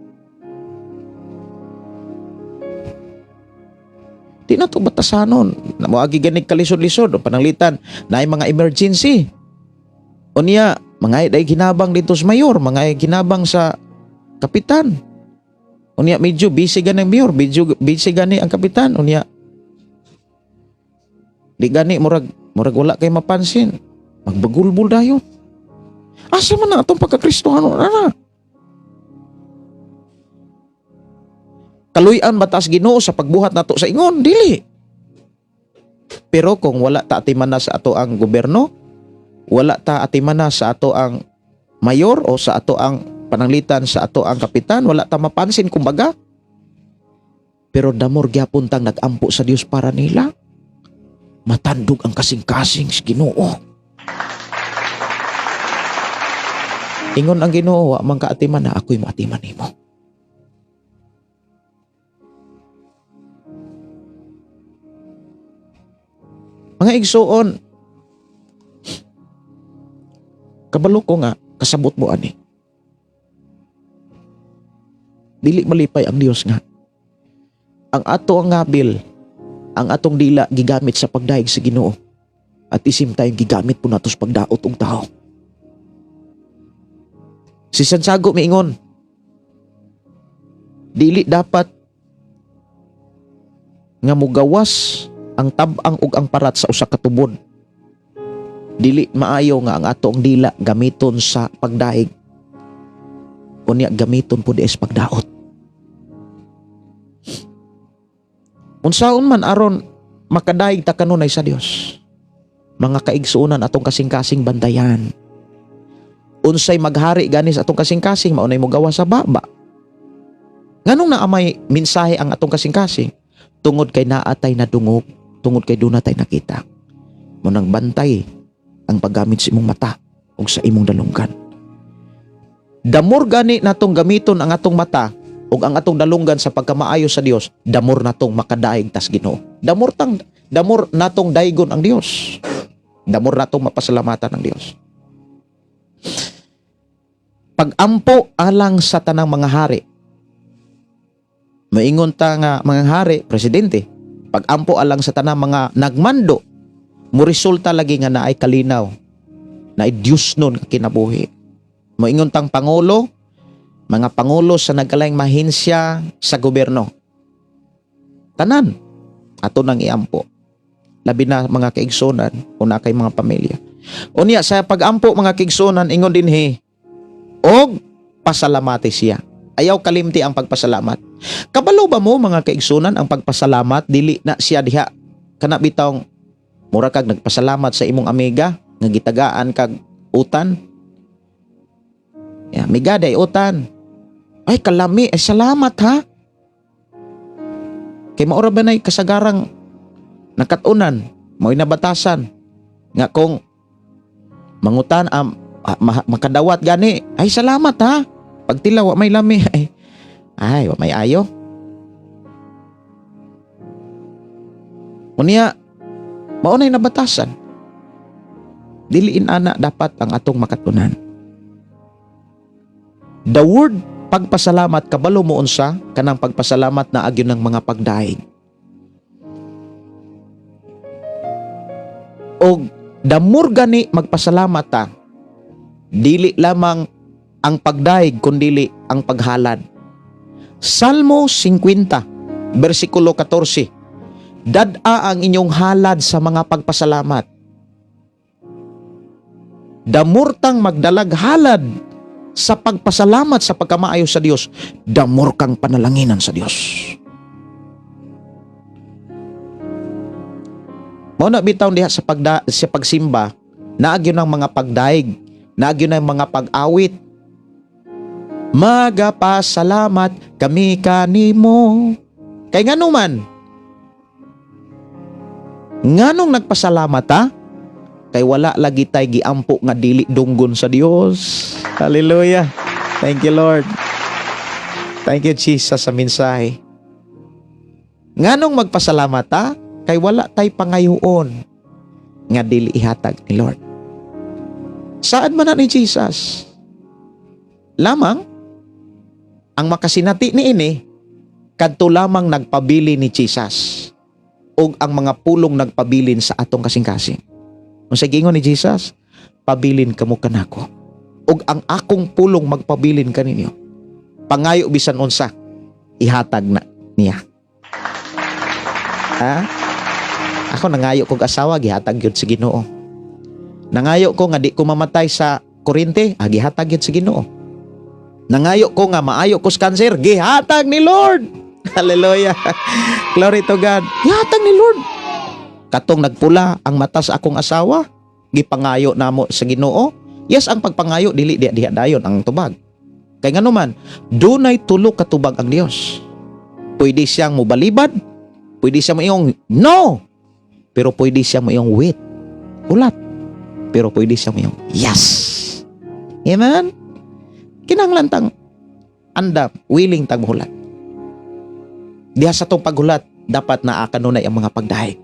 Di na to batasanon. Moagi ganig kalisod-lisod o pananglitan naay mga emergency. Unya, mga day ginabang dito sa mayor, mga ginabang sa kapitan. Unya medyo busy gani ang mayor, medyo busy gani ang kapitan. Unya di gani murag wala kay mapansin. Magbagulbul dayon. Asa man na atong pagkakristohano na? Kaluy-an ba taas Ginoo sa pagbuhat nato sa ingon? Dili. Pero kung wala ta atiman na sa ato ang gobyerno, wala ta atiman na sa ato ang mayor o sa ato ang pananglitan sa ato ang kapitan, wala ta mapansin kumbaga. Pero damor gyapon tang nag-ampo sa Dios para nila. Matandog ang kasing-kasing sa Ginoo. Ingon ang Ginoo, wa man kaatiman na ako'y maatiman nimo. Mga igsuon, kabalo ko nga kasabot mo ani. Dili malipay ang Dios nga ang ato ang ngabil, ang atong dila gigamit sa pagdayeg sa Ginoo. At the same time gigamit po nato sa pagdaot og tao. Si Santiago miingon, dili dapat nga mugawas ang tab-ang ug ang parat sa usa ka tubod. Dili maayo nga ang atong dila gamiton sa pagdaig. Unya gamiton pud sa pagdaot. Unsaon man aron makadaig ta kanunay sa Dios. Mga kaigsuonan, atong kasing-kasing bantayan. Unsay maghari gani sa atong kasing-kasing, maunay mo gawa sa baba. Nganong naa may mensahe ang atong kasing-kasing? Tungod kay naatay nadungog, tungod kay dunatay nakita. Munang bantay Ang paggamit sa imong mata ug sa imong dalunggan. The more gani natong gamiton ang atong mata ug ang atong dalunggan sa pagkamaayo sa Dios, the more natong makadaig tas Ginoo. The more natong daigon ang Dios. The more natong mapasalamatan ang Dios. Pagampo alang sa tanang mga hari. Maingon ta nga mga hari, presidente. Pagampo alang sa tanang mga nagmando, mo resulta lagi nga naay kalinaw, naay Diyos nun kinabuhi. Moingon tang pangulo, mga pangulo sa nagkalaing mahensya sa gobyerno. Tanan, ato nang iampo. Labi na mga kaigsunan o na kay mga pamilya. Unya sa pagampo, mga kaigsunan, ingon dinhi og pasalamati siya. Ayaw kalimti ang pagpasalamat. Kabalo ba mo, mga kaigsunan, ang pagpasalamat dili na siya diha kana bitawng mura kag nagpasalamat sa imong amiga nga gitagaan kag utan. Ya, amiga day utan. Ay kalami, ay salamat ha. Kay maura ba nay kasagarang nakatunan, mao'y nabatasan nga kung mangutan am makadawat gani, ay salamat ha. Pagtila wa may lami, ay ay wa may ayo. Unya mao nay nabatasan. Diliin ana dapat ang atong makatunan. The word pagpasalamat, kabalo mo unsa kanang pagpasalamat na agyon ng mga pagdaig. Og the more gani magpasalamat ta, dili lamang ang pagdaig kundili ang paghalad. Salmo 50 bersikulo 14. Dad-a ang inyong halad sa mga pagpasalamat. The more tang magdalag halad sa pagpasalamat sa pagkamaayo sa Dios, the more kang panalanginan sa Dios. Mao na bitaw diha sa pagsimba, naagyo ng mga pagdaig, naagyo ng mga pag-awit. Magapasalamat kami kanimo. Kay ngano man? Nganong nagpasalamat ta? Kay wala lagi tay giampo nga dili dunggon sa Dios. Hallelujah. Thank you, Lord. Thank you, Jesus, sa mensahe. Nganong magpasalamat ta? Kay wala tay pangayoon nga dili ihatag ni Lord. Saan man na ni Jesus? Lamang ang makasinati ni ini kadto lamang nagpabili ni Jesus ug ang mga pulong nagpabilin sa atong kasing-kasing. Unsa giingon ni Jesus? Pabilin kamo kanako ug ang akong pulong magpabilin kaninyo. Pangayo bisan unsa, ihatag na niya. Ha? Ako nangayo kog asawa, gihatag gyud sa Ginoo. Nangayo ko nga di ko mamatay sa kuryente, gihatag gyud sa Ginoo. Nangayo ko nga maayo ko sa cancer, gihatag ni Lord. Hallelujah. Glory to God. Gihatag ni Lord. Katong nagpula ang mata sa akong asawa, gipangayo namo sa Ginoo. Yes, ang pagpangayo dili diha diha dayon ang tubag. Kay ngano man, dunay tulo ka tubag ang Dios. Pwede siyang mobalibad, pwede siyang moingong no, pero pwede siyang moingong wait, ulat. Pero pwede siyang moingong yes. Amen? Kinahanglan tang andam, willing tang muhulat. Diha sa tong paghulat, dapat naa kanunay ang mga pagdaig.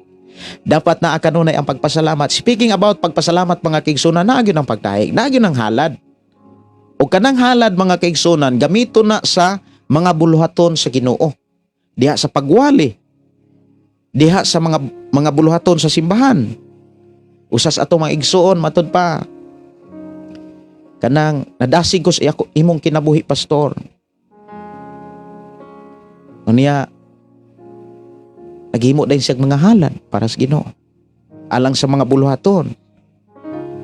Dapat naa kanunay ang pagpasalamat. Speaking about pagpasalamat, mga kaigsunan, naa gyud ang pagdaig, naa gyud ang halad. O kanang halad, mga kaigsunan, gamito na sa mga buluhaton sa Ginoo. Diha sa pagwali. Diha sa mga buluhaton sa simbahan. Usas ato mga igsuon matud pa kanang nadasig ko sa imong kinabuhi, pastor. Unya naghimo din siya mga halad para sa Ginoo alang sa mga buluhaton.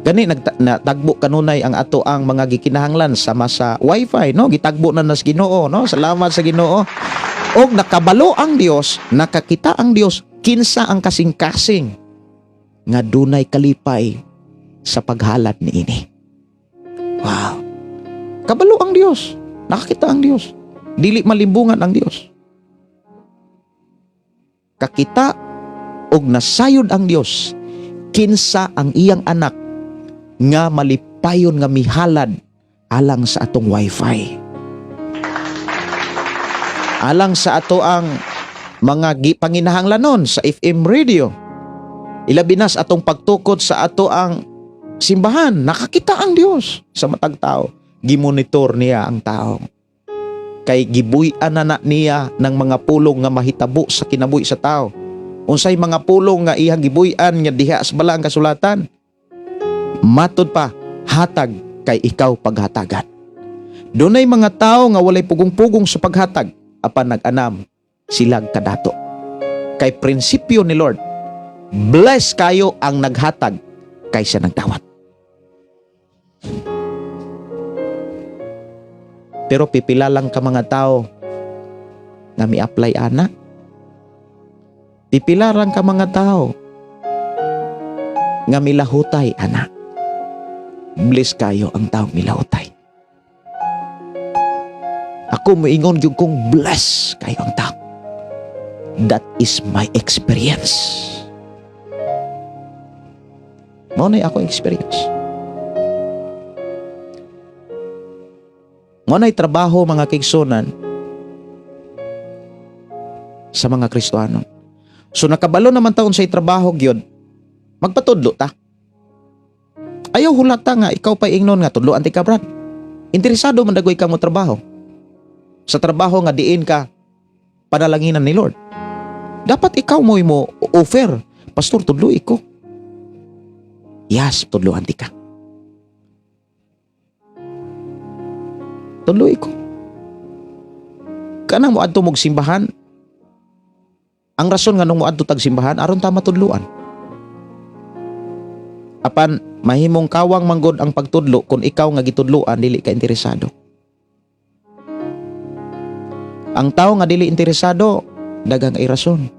Gani natagbo kanunay ang ato ang mga gikinahanglan sama sa wifi, no? Gitagbo na nas Ginoo, no? Salamat sa Ginoo. Og nakabalo ang Dios, nakakita ang Dios kinsa ang kasing-kasing nga dunay kalipay sa paghalad niini. Wow. Kabalo ang Dios, nakakita ang Dios. Dili malimbungan ang Dios. Kakita og nasayod ang Dios kinsa ang iyang anak nga malipayon nga mihalad alang sa atong wifi, alang sa ato ang mga panginahanglanon sa FM radio, ilabi na sa atong pagtukod sa ato ang simbahan. Nakakita ang Dios sa matag tao, gimonitor niya ang tao kay gibuy-an na na niya ng mga pulong nga mahitabo sa kinabuhi sa tao. Unsay mga pulong nga iyang gibuy-an nga diha sa balaang kasulatan? Matud pa, hatag kay ikaw paghatagan. Dunay mga tao nga walay pugong-pugong sa paghatag, apan nag-anam silag kadato. Kay prinsipyo ni Lord, bless kayo ang naghatag kaysa nagdawat. Pero pipila lang ka mga tao nga mi-apply ana. Pipila lang ka mga tao nga milahutay ana. Bless kayo ang taong milahutay. Ako moingon gyud kong bless kayo ang tao. That is my experience. Mao na ako experience. Mao na'y trabaho, mga kaigsuonan, sa mga Kristohanon. So nakabalo naman taon sa trabaho gyud, magpatudlo ta. Ayaw hulata nga ikaw pa ingnon nga tudloan ti ka, Brad. Interesado man dagoy ka mo trabaho. Sa trabaho nga diin ka panalanginan ni Lord. Dapat ikaw mo offer, "Pastor, tudloi ko." Yes, tudloan ti ka. Tudloi ko. Kanang moadto mog simbahan, ang rason nga nung moadto tag simbahan aron ta matudloan. Apan mahimong kawang manggod ang pagtudlo kung ikaw nga gitudloan dili ka interesado. Ang tao nga dili interesado, daghang ay rason.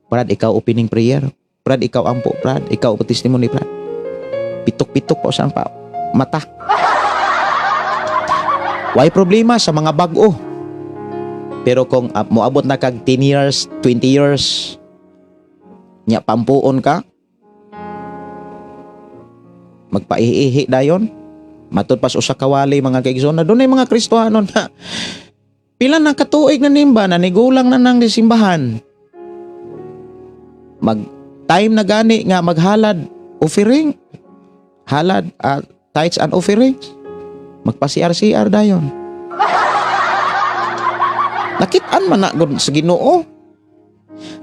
"Brad, ikaw opening prayer. Brad, ikaw ampo. Brad, ikaw testimony, Brad." Pitok-pitok pa sa pa mata. Way problema sa mga bag-o. Pero kung moabot na kag 10 years, 20 years, nya pampuon ka, magpaihihi dayon, matud pas usa ka wali, mga kaigsoon, na dunay mga Kristohanon na pila na katuig na nimba na nigulang na nang simbahan. Mag time na gani nga maghalad offering, halad tithes and offerings, magpa CR-CR dayon. Nakit-an man na gud sa Ginoo.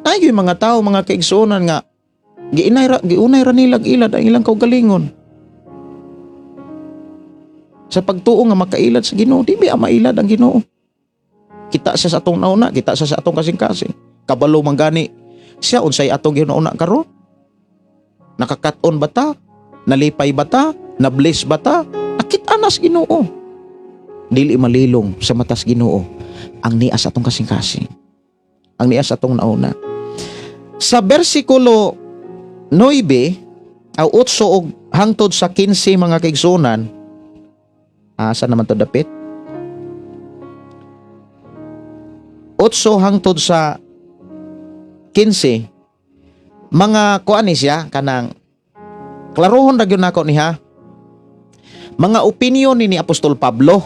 Tayo yung mga tao, mga kaigsuonan, nga giunay ra nila ilad ang ilang kaugalingon. Sa pagtuo nga makailad sa Ginoo, di ba mailad ang Ginoo? Kita siya sa atong nauna, kita siya sa atong kasing-kasing. Kabalo man gani siya unsay atong ginauna karon. Nakakaton ba ta? Nalipay ba ta? Na-bless ba ta? Nakita na sa Ginoo. Dili malilong sa matas Ginoo ang nias atong kasing-kasing. Ang nias atong nauna. Sa bersikulo 9 aw 8 og hangtod sa 15, mga kaigsuonan, asa naman to dapit? 8 hangtod sa 15, mga kuan ni siya, kanang klarohon ra gyud nako niha, mga opinion ni Apostol Pablo,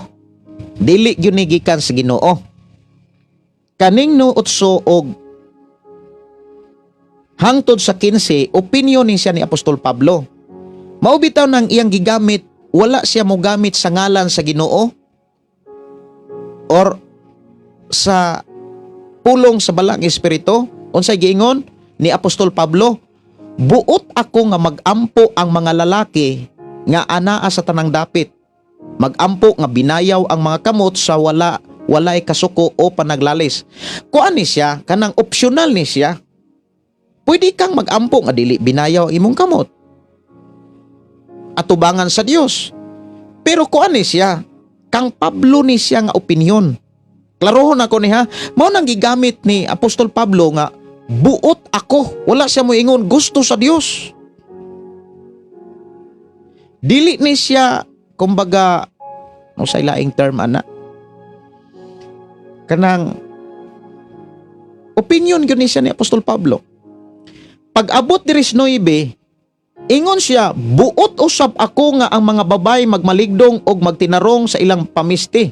dili gyud ni gikan sa Ginoo. Kaning no 8 og hangtod sa 15, opinion ni siya ni Apostol Pablo. Mao bitaw nang iyang gigamit, wala siya mogamit sa ngalan sa Ginoo or sa pulong sa Balaang Espiritu. Unsay giingon ni Apostol Pablo? "Buot ako nga magampo ang mga lalaki nga anaa sa tanang dapit. Magampo nga binayaw ang mga kamot sa walay kasuko o panaglalis." Kuan ni siya, kanang optional ni siya. Pwede kang magampo nga dili binayaw ang imong kamot. Atubangan sa Dios. Pero kuan ni siya, kang Pablo ni siya nga opinion. Klarohon ako niha, mao nang gigamit ni Apostol Pablo nga "buot ako." Wala siya moingon gusto sa Dios. Dili ni siya kumbaga sa laing term ana. Kanang opinion gyud ni siya ni Apostol Pablo. Pag abot diri sa 9, Ingon siya, buot usab ako nga ang mga babae magmaligdong og magtinarong sa ilang pamisti.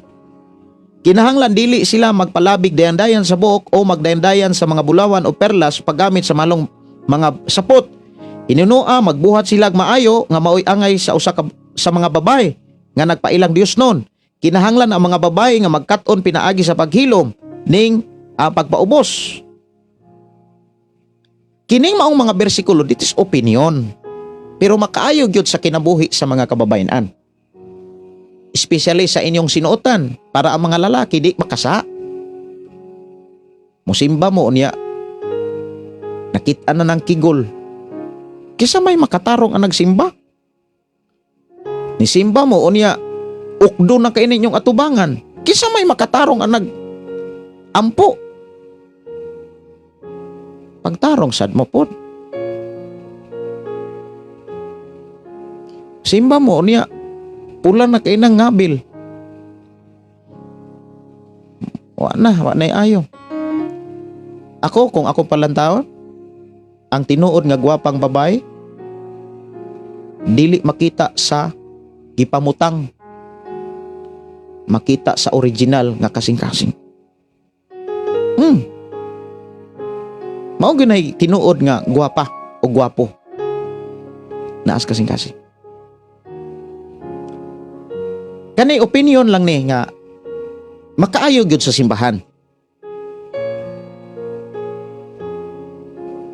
Kinahanglan dili sila magpalabig dayandayan sa buhok o magdayandayan sa mga bulawan o perlas paggamit sa malong mga sapot. Hinunoa magbuhat sila og maayo nga maoy angay sa usa ka, sa mga babae nga nagpailang Dios nun. Kinahanglan ang mga babae nga magkat-on pinaagi sa paghilom ning pagpaubos. Kining maong mga bersikulo, this is opinion. Pero makaayo gyud sa kinabuhi sa mga kababayenan. Especially sa inyong sinuotan para ang mga lalaki di makasa. Musimba mo unya. Nakita na ng kigol. Kisa may makatarong ang nagsimba. Nisimba mo unya ukdo na kay ninyong atubangan. Kisa may makatarong ang nag ampo. Pagtarong sad mo pod. Simba mo unya pula na kay nang ngabil. Wa na, wa na ayo. Ako, kung ako palantaon, ang tinuod nga gwapang babae, dili makita sa gipamutang, makita sa original nga kasing-kasing. Mao gyud tinuod nga gwapa o gwapo. Naas kasing-kasing. Kani opinion lang ni nga makaayo gyud sa simbahan.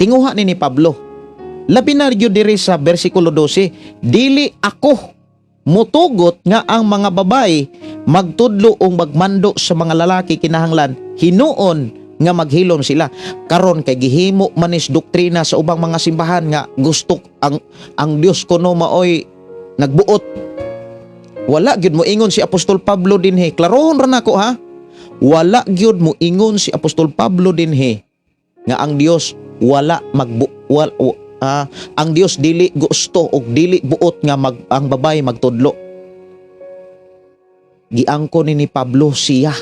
Tinguha ni Pablo. Labi na gyud diri sa bersikulo 12, dili ako mutugot nga ang mga babae magtudlo o magmando sa mga lalaki, kinahanglan hinuon nga maghilom sila. Karon kay gihimo manis doktrina sa ubang mga simbahan nga gusto ang Dios kuno maoy nagbuot. Wala gyud mo ingon si Apostol Pablo dinhi. Klarohon ra nako ha. Wala gyud mo ingon si Apostol Pablo dinhi nga ang Dios wala magbu wal, ang Dios dili gusto og dili buot nga ang babae magtudlo. Giangko ni Pablo siya.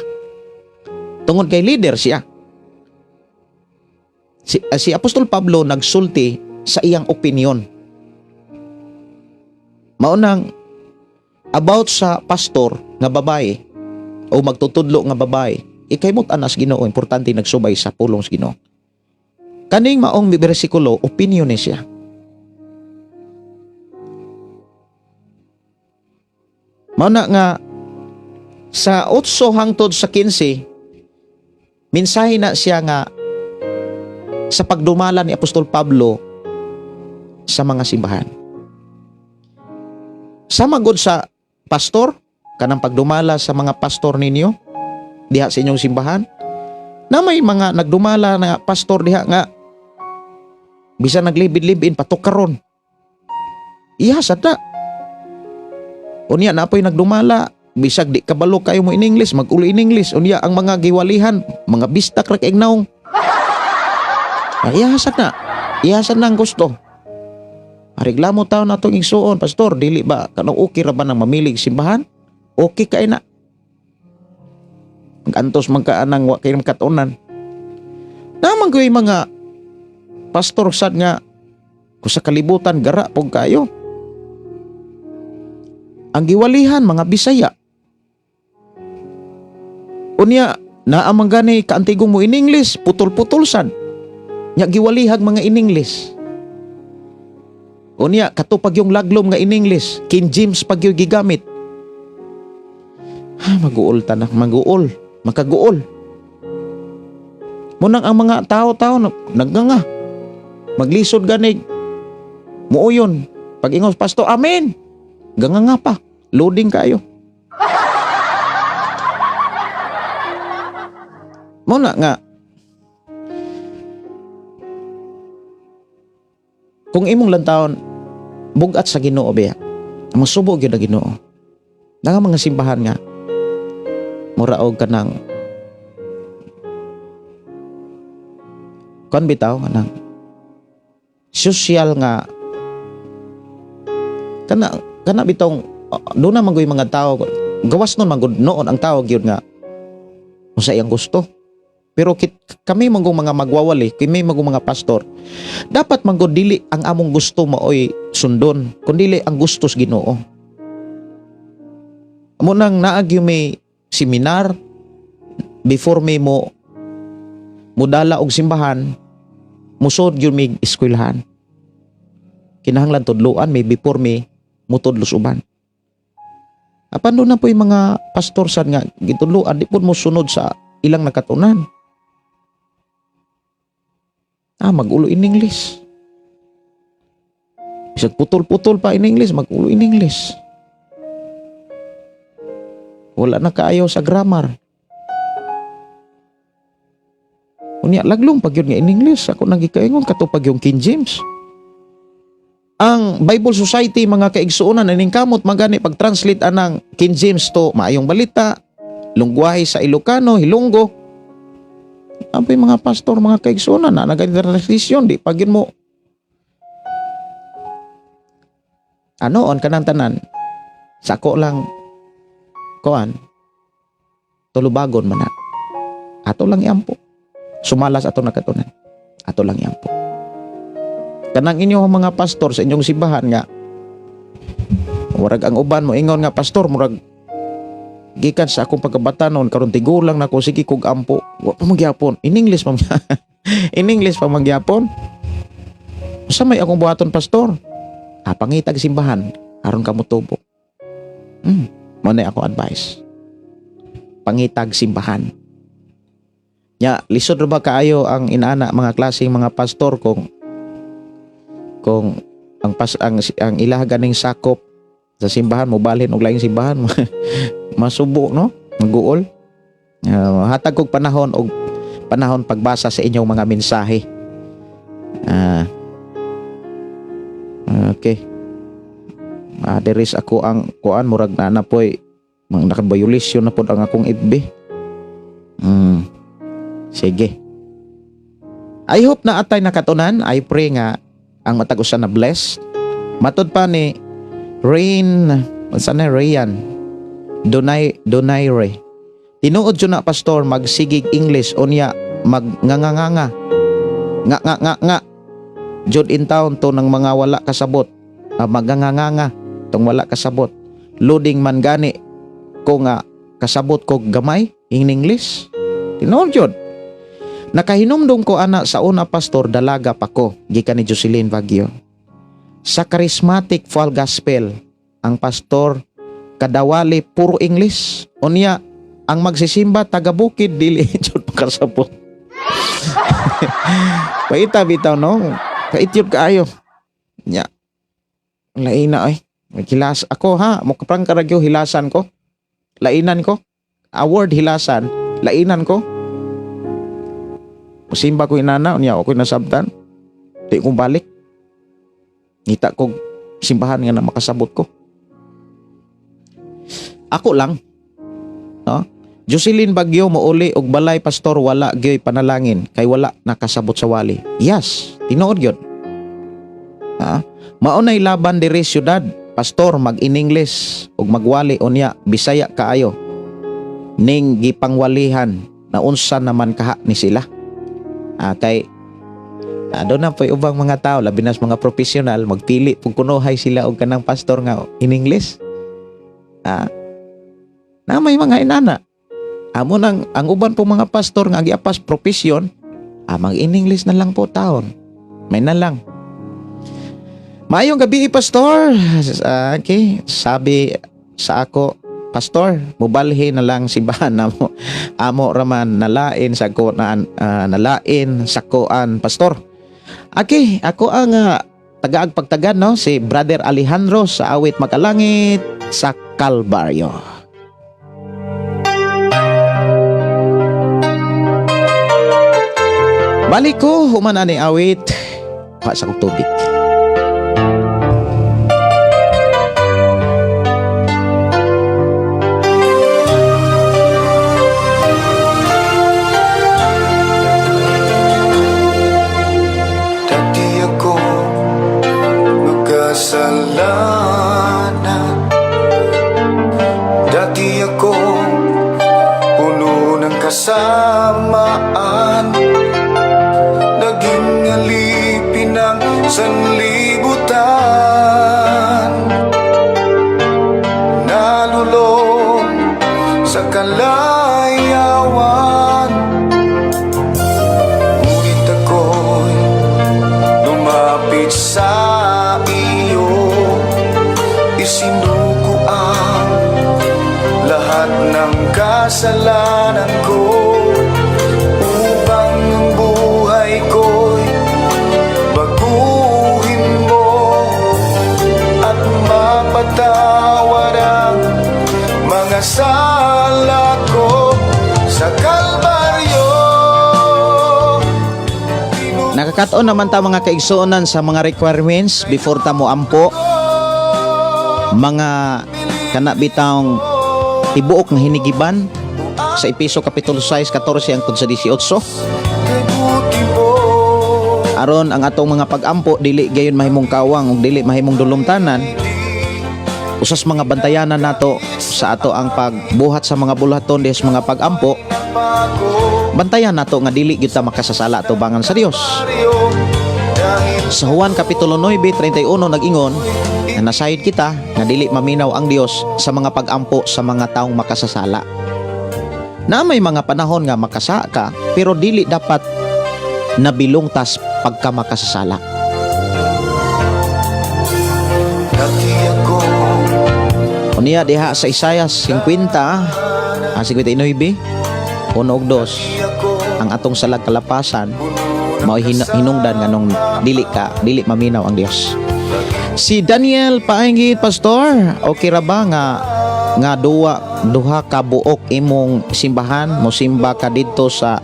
Tungod kay leader siya. Si Apostol Pablo nagsulti sa iyang opinion. Mao nang about sa pastor nga babae o magtutudlo nga babae, ikaymot anas Ginoo, importante nagsubay sa pulong sa Ginoo. Kaning maong bersikulo, opinion ni siya. Mao na nga sa 8 hangtod sa 15, mensahe na siya nga sa pagdumala ni Apostol Pablo sa mga simbahan. Sama gud sa pastor, kanang pagdumala sa mga pastor ninyo diha sa inyong simbahan, na may mga nagdumala na pastor diha nga bisan naglibid-libin patukaron. Iya sad na. Unya na po'y nagdumala, bisag di kabalo kayo mo in English, mag-uli in English. Unya ang mga giwalihan, mga bistak ra kay naong. Iya sad na. Iya sad na ang gusto. Reklamo taon na itong igsuon, pastor, dili ba kanang okay ra ba nang mamilig simbahan? Okay kay na. Magantos man ka anang wa kay makatunan. Naman ko yung mga pastor sad nga kung sa kalibutan gara pog kayo. Ang giwalihan mga Bisaya. Unya naa man gani kaantigong mo in English, putol-putol sad. Nya giwalihag mga in English. Unya kato pag yung laglom nga in English, King James pag yung gigamit. Ha, maguol ta na, maguol, makaguol. Munang ang mga tao-tao nagnganga. Maglisod ganig. Muuyon. Pag ingos pasto, amen. Ganganga pa. Loading kayo. Muna nga, kung imong lantawon, bugat sa Ginoo biya. Musubo gyud ang Ginoo. Nga mga simbahan nga mura og kanang kon bitaw kanang social nga kana kana bitong doon na man mga tao gawas nun man gud noon ang tao gyud nga unsa iyang gusto. Pero kami manggong mga magwawali, kami manggong mga pastor, dapat manggod dili ang among gusto maoy sundon, kundili ang gusto sa Ginoo. Amo nang naagyo may seminar before may mo mudala og simbahan, musod gyud may eskwelahan. Kinahanglan tudloan may before may mutudlo sa uban. Apan doon na po yung mga pastor sad nga gitudloan, di po mo sunod sa ilang nakatunan. Ah, magulo in English. Bisag putol-putol pa in English, magulo in English. Wala na kaayo sa grammar. Unya laglong pag yun nga in English, ako nang gikaingon kato pag yung King James. Ang Bible Society, mga kaigsuonan, ining kamot magani pag-translate anang King James to Maayong Balita, lungwahe sa Ilocano, Hilonggo. Apoy mga pastor, mga kaigsuonan na nag-translation di pag yun mo ano on kanang tanan sako lang kuan tulubagon man na ato lang iampo, sumalas ato nakatunan, ato lang iampo. Kanang inyong mga pastor sa inyong simbahan nga murag ang uban mo ingon nga, "Pastor, murag gikan sa akong pagkabatanon karon tigulang na ko, sige kog ampo." Wa pa magyapon in English pa, in English pa magyapon. "Usa may akong buhaton, pastor?" "Ah, pangitag simbahan aron ka motubo." Mo na ako advice, pangitag simbahan. Nya lisod ra ba kaayo ang inaana mga klaseng mga pastor kung ang pas ang ilaha ganing sakop sa simbahan mo balhin og laing simbahan, masubo, no, maguol. Hatag kog panahon og panahon pagbasa sa inyong mga mensahe. Ah, okay. Ah, there is ako ang kuan, murag na na poy mga naka-violation na pod ang akong FB. Sige. I hope na atay nakatunan. I pray nga ang matag usa na blessed. Matod pa ni Rain, unsa na, Rayan Donay Donayre. "Tinuod jud na, pastor, magsigig English unya magnganganganga. Nga nga nga nga. Jud in town to ng mga wala kasabot. Ah, magnganganga tong wala kasabot. Loading man gani ko nga kasabot ko gamay in English." Tinuod jud. "Nakahinumdum ko ana sa una, pastor, dalaga pa ko," gikan ni Jocelyn Baguio. "Sa charismatic full gospel, ang pastor kadawali puro English. Unya ang magsisimba taga bukid, dili jud makasabot." Paita bitaw, no. Paityod kaayo. Nya. Laina ay. Hilas ako ha, mo kaprang karagyo, hilasan ko. Lainan ko. Award hilasan, lainan ko. Simba ko inana, unya ako nasabtan. Di ko balik. Ngita ko simbahan nga na makasabot ko. Ako lang. No? Jocelyn Bagyo, "Mouli og balay, pastor, wala gyoy panalangin kay wala nakasabot sa wali." Yes, tinuod gyud. Ha? "Mao nay laban diri syudad, pastor, mag in English ug magwali unya Bisaya kaayo. Ning gipangwalihan na unsa naman kaha ni sila." Ah, kay doon na po ubang mga tao, labi na sa mga professional, magpili pug kunuhay sila og kanang pastor nga in English. Ah, na may mga inana. Amo nang ang uban po mga pastor nga giapas profession, mag in English na lang po taon. May na lang. "Maayong gabi, pastor." Ah, okay, sabi sa ako, "Pastor, mubalhin na lang simbahan namo. Amo raman nalain sa ko na nalain sa koan, pastor." Okay, ako ang tagaag pagtagad, no, si Brother Alejandro sa Awit Makalangit sa Kalbaryo. Balik ko human ani awit pa sa kong tubig. Dati ako makasalanan. Dati ako puno ng kasamaan. Sanlibutan, nalulong sa kalayawan. Ngunit ako'y lumapit sa iyo. Isinuko ang lahat ng kasalanan ko upang ang buhay ko'y baguhin mo at mapatawad ang mga sala ko sa Kalbaryo. Nakakatuon naman ta, mga kaigsuonan, sa mga requirements before ta mo ampo. Mga kana bitawng tibuok nga hinigiban sa Epeso Kapitulo 6, 14 hangtod sa 18. Kay buti mo. Aron ang atong mga pag-ampo dili gayon mahimong kawang ug dili mahimong dulumtanan. Usas mga bantayanan nato sa ato ang pagbuhat sa mga buluhaton diha sa mga pag-ampo, bantayan nato nga dili gyud ta makasasala tubangan sa Dios. Dahil Sa Juan Kapitulo 9:31 nag-ingon nga nasayod kita nga dili maminaw ang Dios sa mga pag-ampo sa mga taong makasasala. Na may mga panahon nga makasa ka, pero dili dapat nabilong tas pagka makasasala. Natiyak ko. Unya diha sa Isaiah 50, 59, 1 ug 2, ang atong salag kalapasan mao'y hinungdan nganong dili maminaw ang Dios. Si Daniel Paingit, "Pastor, okay ra ba nga duha ka buok imong simbahan? Mo simba ka didto sa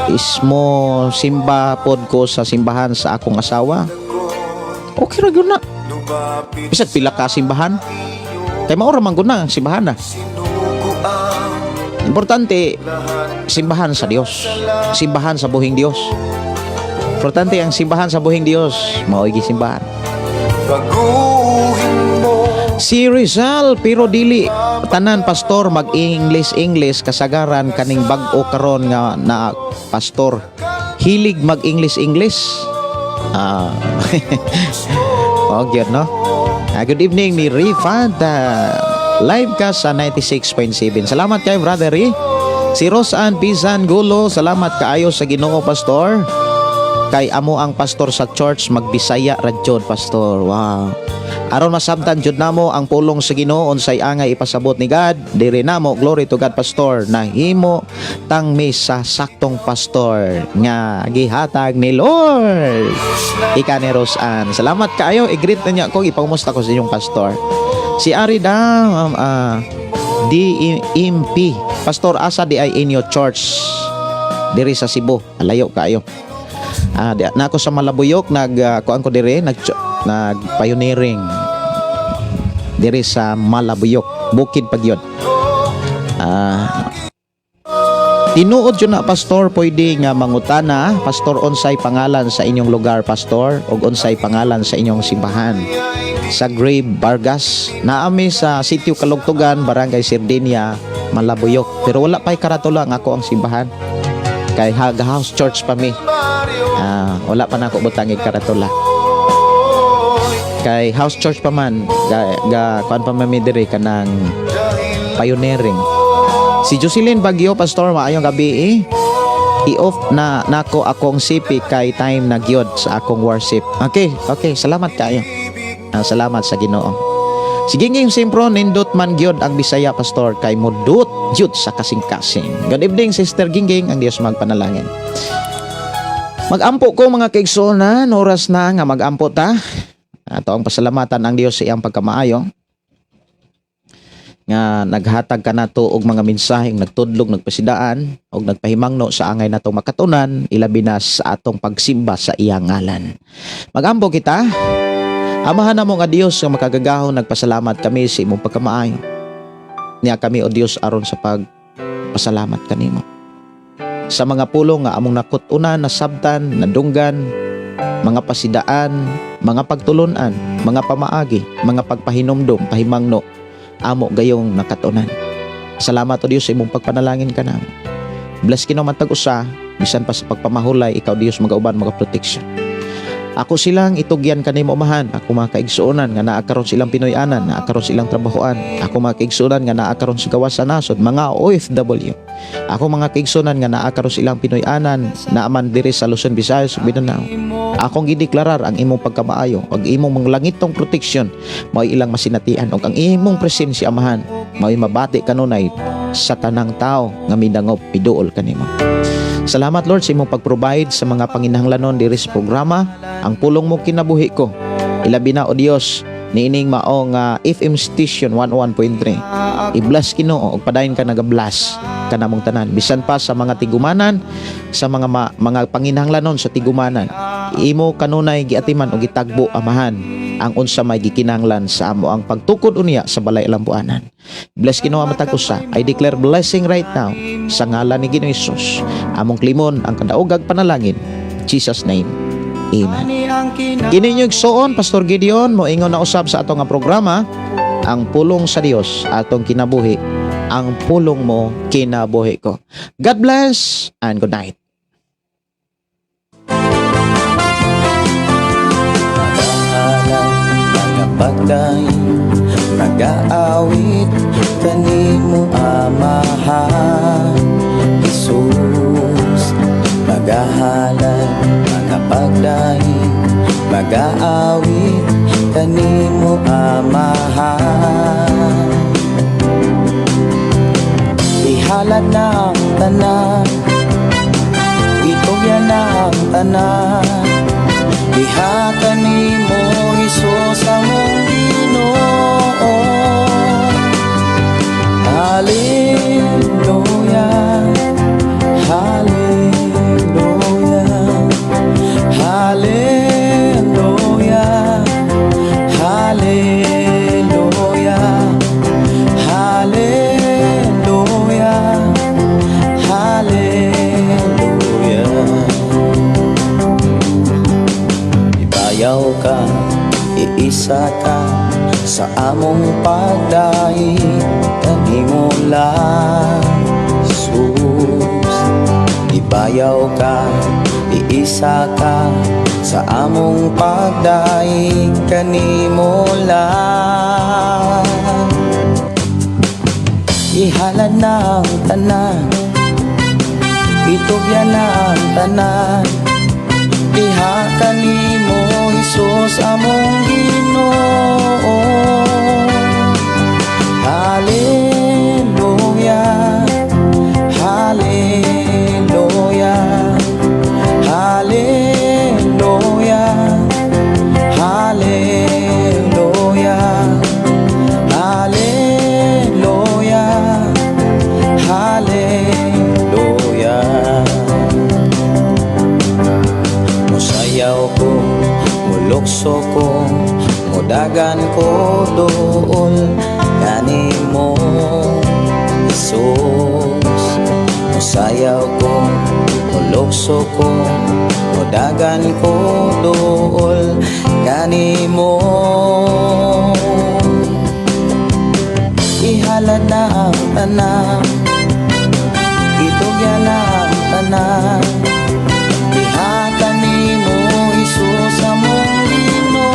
ismo simba pod ko sa simbahan sa akong asawa." Okay ra gyud na. Bisag pila ka simbahan. Kay mao ra man gud na ang simbahan na. Importante simbahan sa Dios. Simbahan sa buhing Dios. Importante ang simbahan sa buhing Dios, mao'y gisimbahan. Baguhin mo. Si Rizal, "Pero dili tanan pastor mag-English English, kasagaran kaning bag-o karon nga na pastor hilig mag-English English." Oh, gyud no. Good evening ni Rifad. Live ka sa 96.7. Salamat kay Brother Ri. Si Rosan Pizan Gulo, "Salamat kaayo sa Ginoo, Pastor. Kay amo ang pastor sa church magbisaya ra jud, Pastor." Wow. Aron masabtan jud namo ang pulong sa Ginoo, unsay angay ipasabot ni God diri namo. Glory to God, Pastor. Nahimo tang mi sa saktong pastor nga gihatag ni Lord. Ika ni Rosan. Salamat kaayo. I-greet na niya ko, ipangumusta ko sa inyong pastor. Si Ari Dam DMP, "Pastor, asa di ay inyo church diri sa Cebu?" Alayo kaayo. Na ako sa Malabuyok, nag kuan ko dire, nag pioneering dire sa Malabuyok, bukid pa gyud. Tinuod yun na, Pastor. Pwede nga mangutana, Pastor, unsay pangalan sa inyong lugar, Pastor, ug unsay pangalan sa inyong simbahan? Sa Grave Vargas, naami sa Sitio Kalugtugan, Barangay Sardinia, Malabuyok. Pero wala pa'y karatula nga ako ang simbahan. Kay Haga House Church pa mi. Wala pa nako butangig karatula. Kay house church pa man, ga kuan pa man mi diri kanang pioneering. Si Jocelyn Bagyo, "Pastor, maayong gabi eh. I-off na nako akong CP kay time na gyud sa akong worship." Okay, salamat kayo. Salamat sa Ginoo. Sige ngayong sempro, "Nindot man gyud ang Bisaya, Pastor, kay mudut gyud sa kasing-kasing." Good evening, Sister Gingging, ang Dios magpanalangin. Magampo ko, mga kaigsuonan, oras na nga magampo ta. Ato ang pasalamatan ang Dios sa iyang pagkamaayo nga naghatag ka nato og mga mensaheng nagtudlog, nagpasidaan og nagpahimangno sa angay natong makatunan, ilabi na sa atong pagsimba sa iyang ngalan. Magampo kita. Amahan namo nga Dios nga makagagahom, nagpasalamat kami sa imong pagkamaayo. Niya kami, o Dios, aron sa pagpasalamat kanimo. Sa mga pulong nga among nakut-unan, nasabtan, nadunggan, mga pasidaan, mga pagtulunan, mga pamaagi, mga pagpahinumdum, pahimangno, amo gayong nakatunan. Salamat, o Dios, sa imong pagpanalangin kanamo. Bless kino matag usa, bisan pa sa pagpamahulay, ikaw Dios magauban, mga protection. Ako silang itugyan kanimo, Amahan. Ako mga kaigsuonan nga naa karon sa ilang Pinoy-anan, naa karon sa ilang trabahoan. Ako mga kaigsuonan nga naa karon sa gawas sa nasod, mga OFW. Ako mga kaigsuonan nga naa karon sa ilang Pinoy-anan, naa man diri sa Luzon, Visayas, Mindanao. Akong gideklarar ang imong pagkamaayo ug imong mga langitong proteksyon mao'y ilang masinatian ug ang imong presensya, Amahan, mao'y mabati kanunay sa tanang tao nga midangop, miduol kanimo. Salamat, Lord, sa imong pag-provide sa mga panginahanglanon diri sa programa Ang Pulong Mo Kinabuhi Ko. Ilabi na, O Dios, niining mao nga FM station 101.3. I-bless, Ginoo, ug padayon ka naga-bless kanamong tanan bisan pa sa mga tigumanan, sa mga panginahanglanon sa tigumanan. Imo kanunay giatiman o gitagbo, Amahan, ang unsa may gikinahanglan sa amo ang pagtukod unya sa balay alambuanan. Bless, Ginoo, matag usa. I declare blessing right now sa ngalan ni Ginoong Hesus. Among klimon ang kadaogag panalangin. Jesus' name. Amen. Kini inyong igsuon, Pastor Gideon, moingon na usab sa atong nga programa, Ang Pulong sa Dios, atong kinabuhi, ang pulong mo, kinabuhi ko. God bless and good night. Mga pagdaing, nagaawit kanimo, Amahan Jesus. Magahalad, mga pagdaing, magaawit kanimo, Amahan. Ihalad na ang tanan, itugyan na ang tanan. Diha kanimo, Hesus, among Ginoo. Hallelujah. Hallelujah. Hallelujah. Hallelujah. Hallelujah. Hallelujah. Ibayaw ka, iisa ka sa among pagdaig kanimo lang, Jesus. Ibayaw ka, iisa ka sa among pagdaig kanimo lang. Ihalad na ang tanan, itugyan na ang tanan. Diha kanimo, Hesus, among Ginoo. Hallelujah. Hallelujah. Hallelujah. Hallelujah. Hallelujah. Hallelujah. Musayaw ko, mulukso ko, mudagan ko dool kanimo, Jesus. Musayaw ko, mulukso ko, mudagan ko dool kanimo. Ihalad na ang tanan, itugyan na ang tanan. Diha kanimo, Hesus, among Ginoo.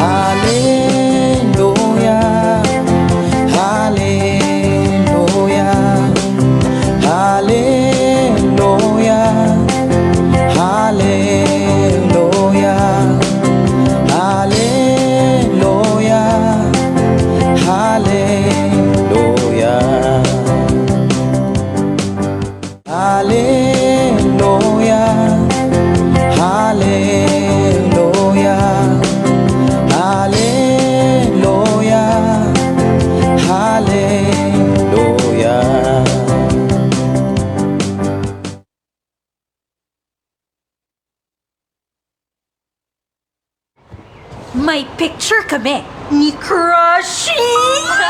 Hallelujah. Hallelujah. Hallelujah. Hallelujah. Hallelujah. Hallelujah. Hallelujah. Hallelujah. Hallelujah. Hallelujah. May picture kami ni Crushie!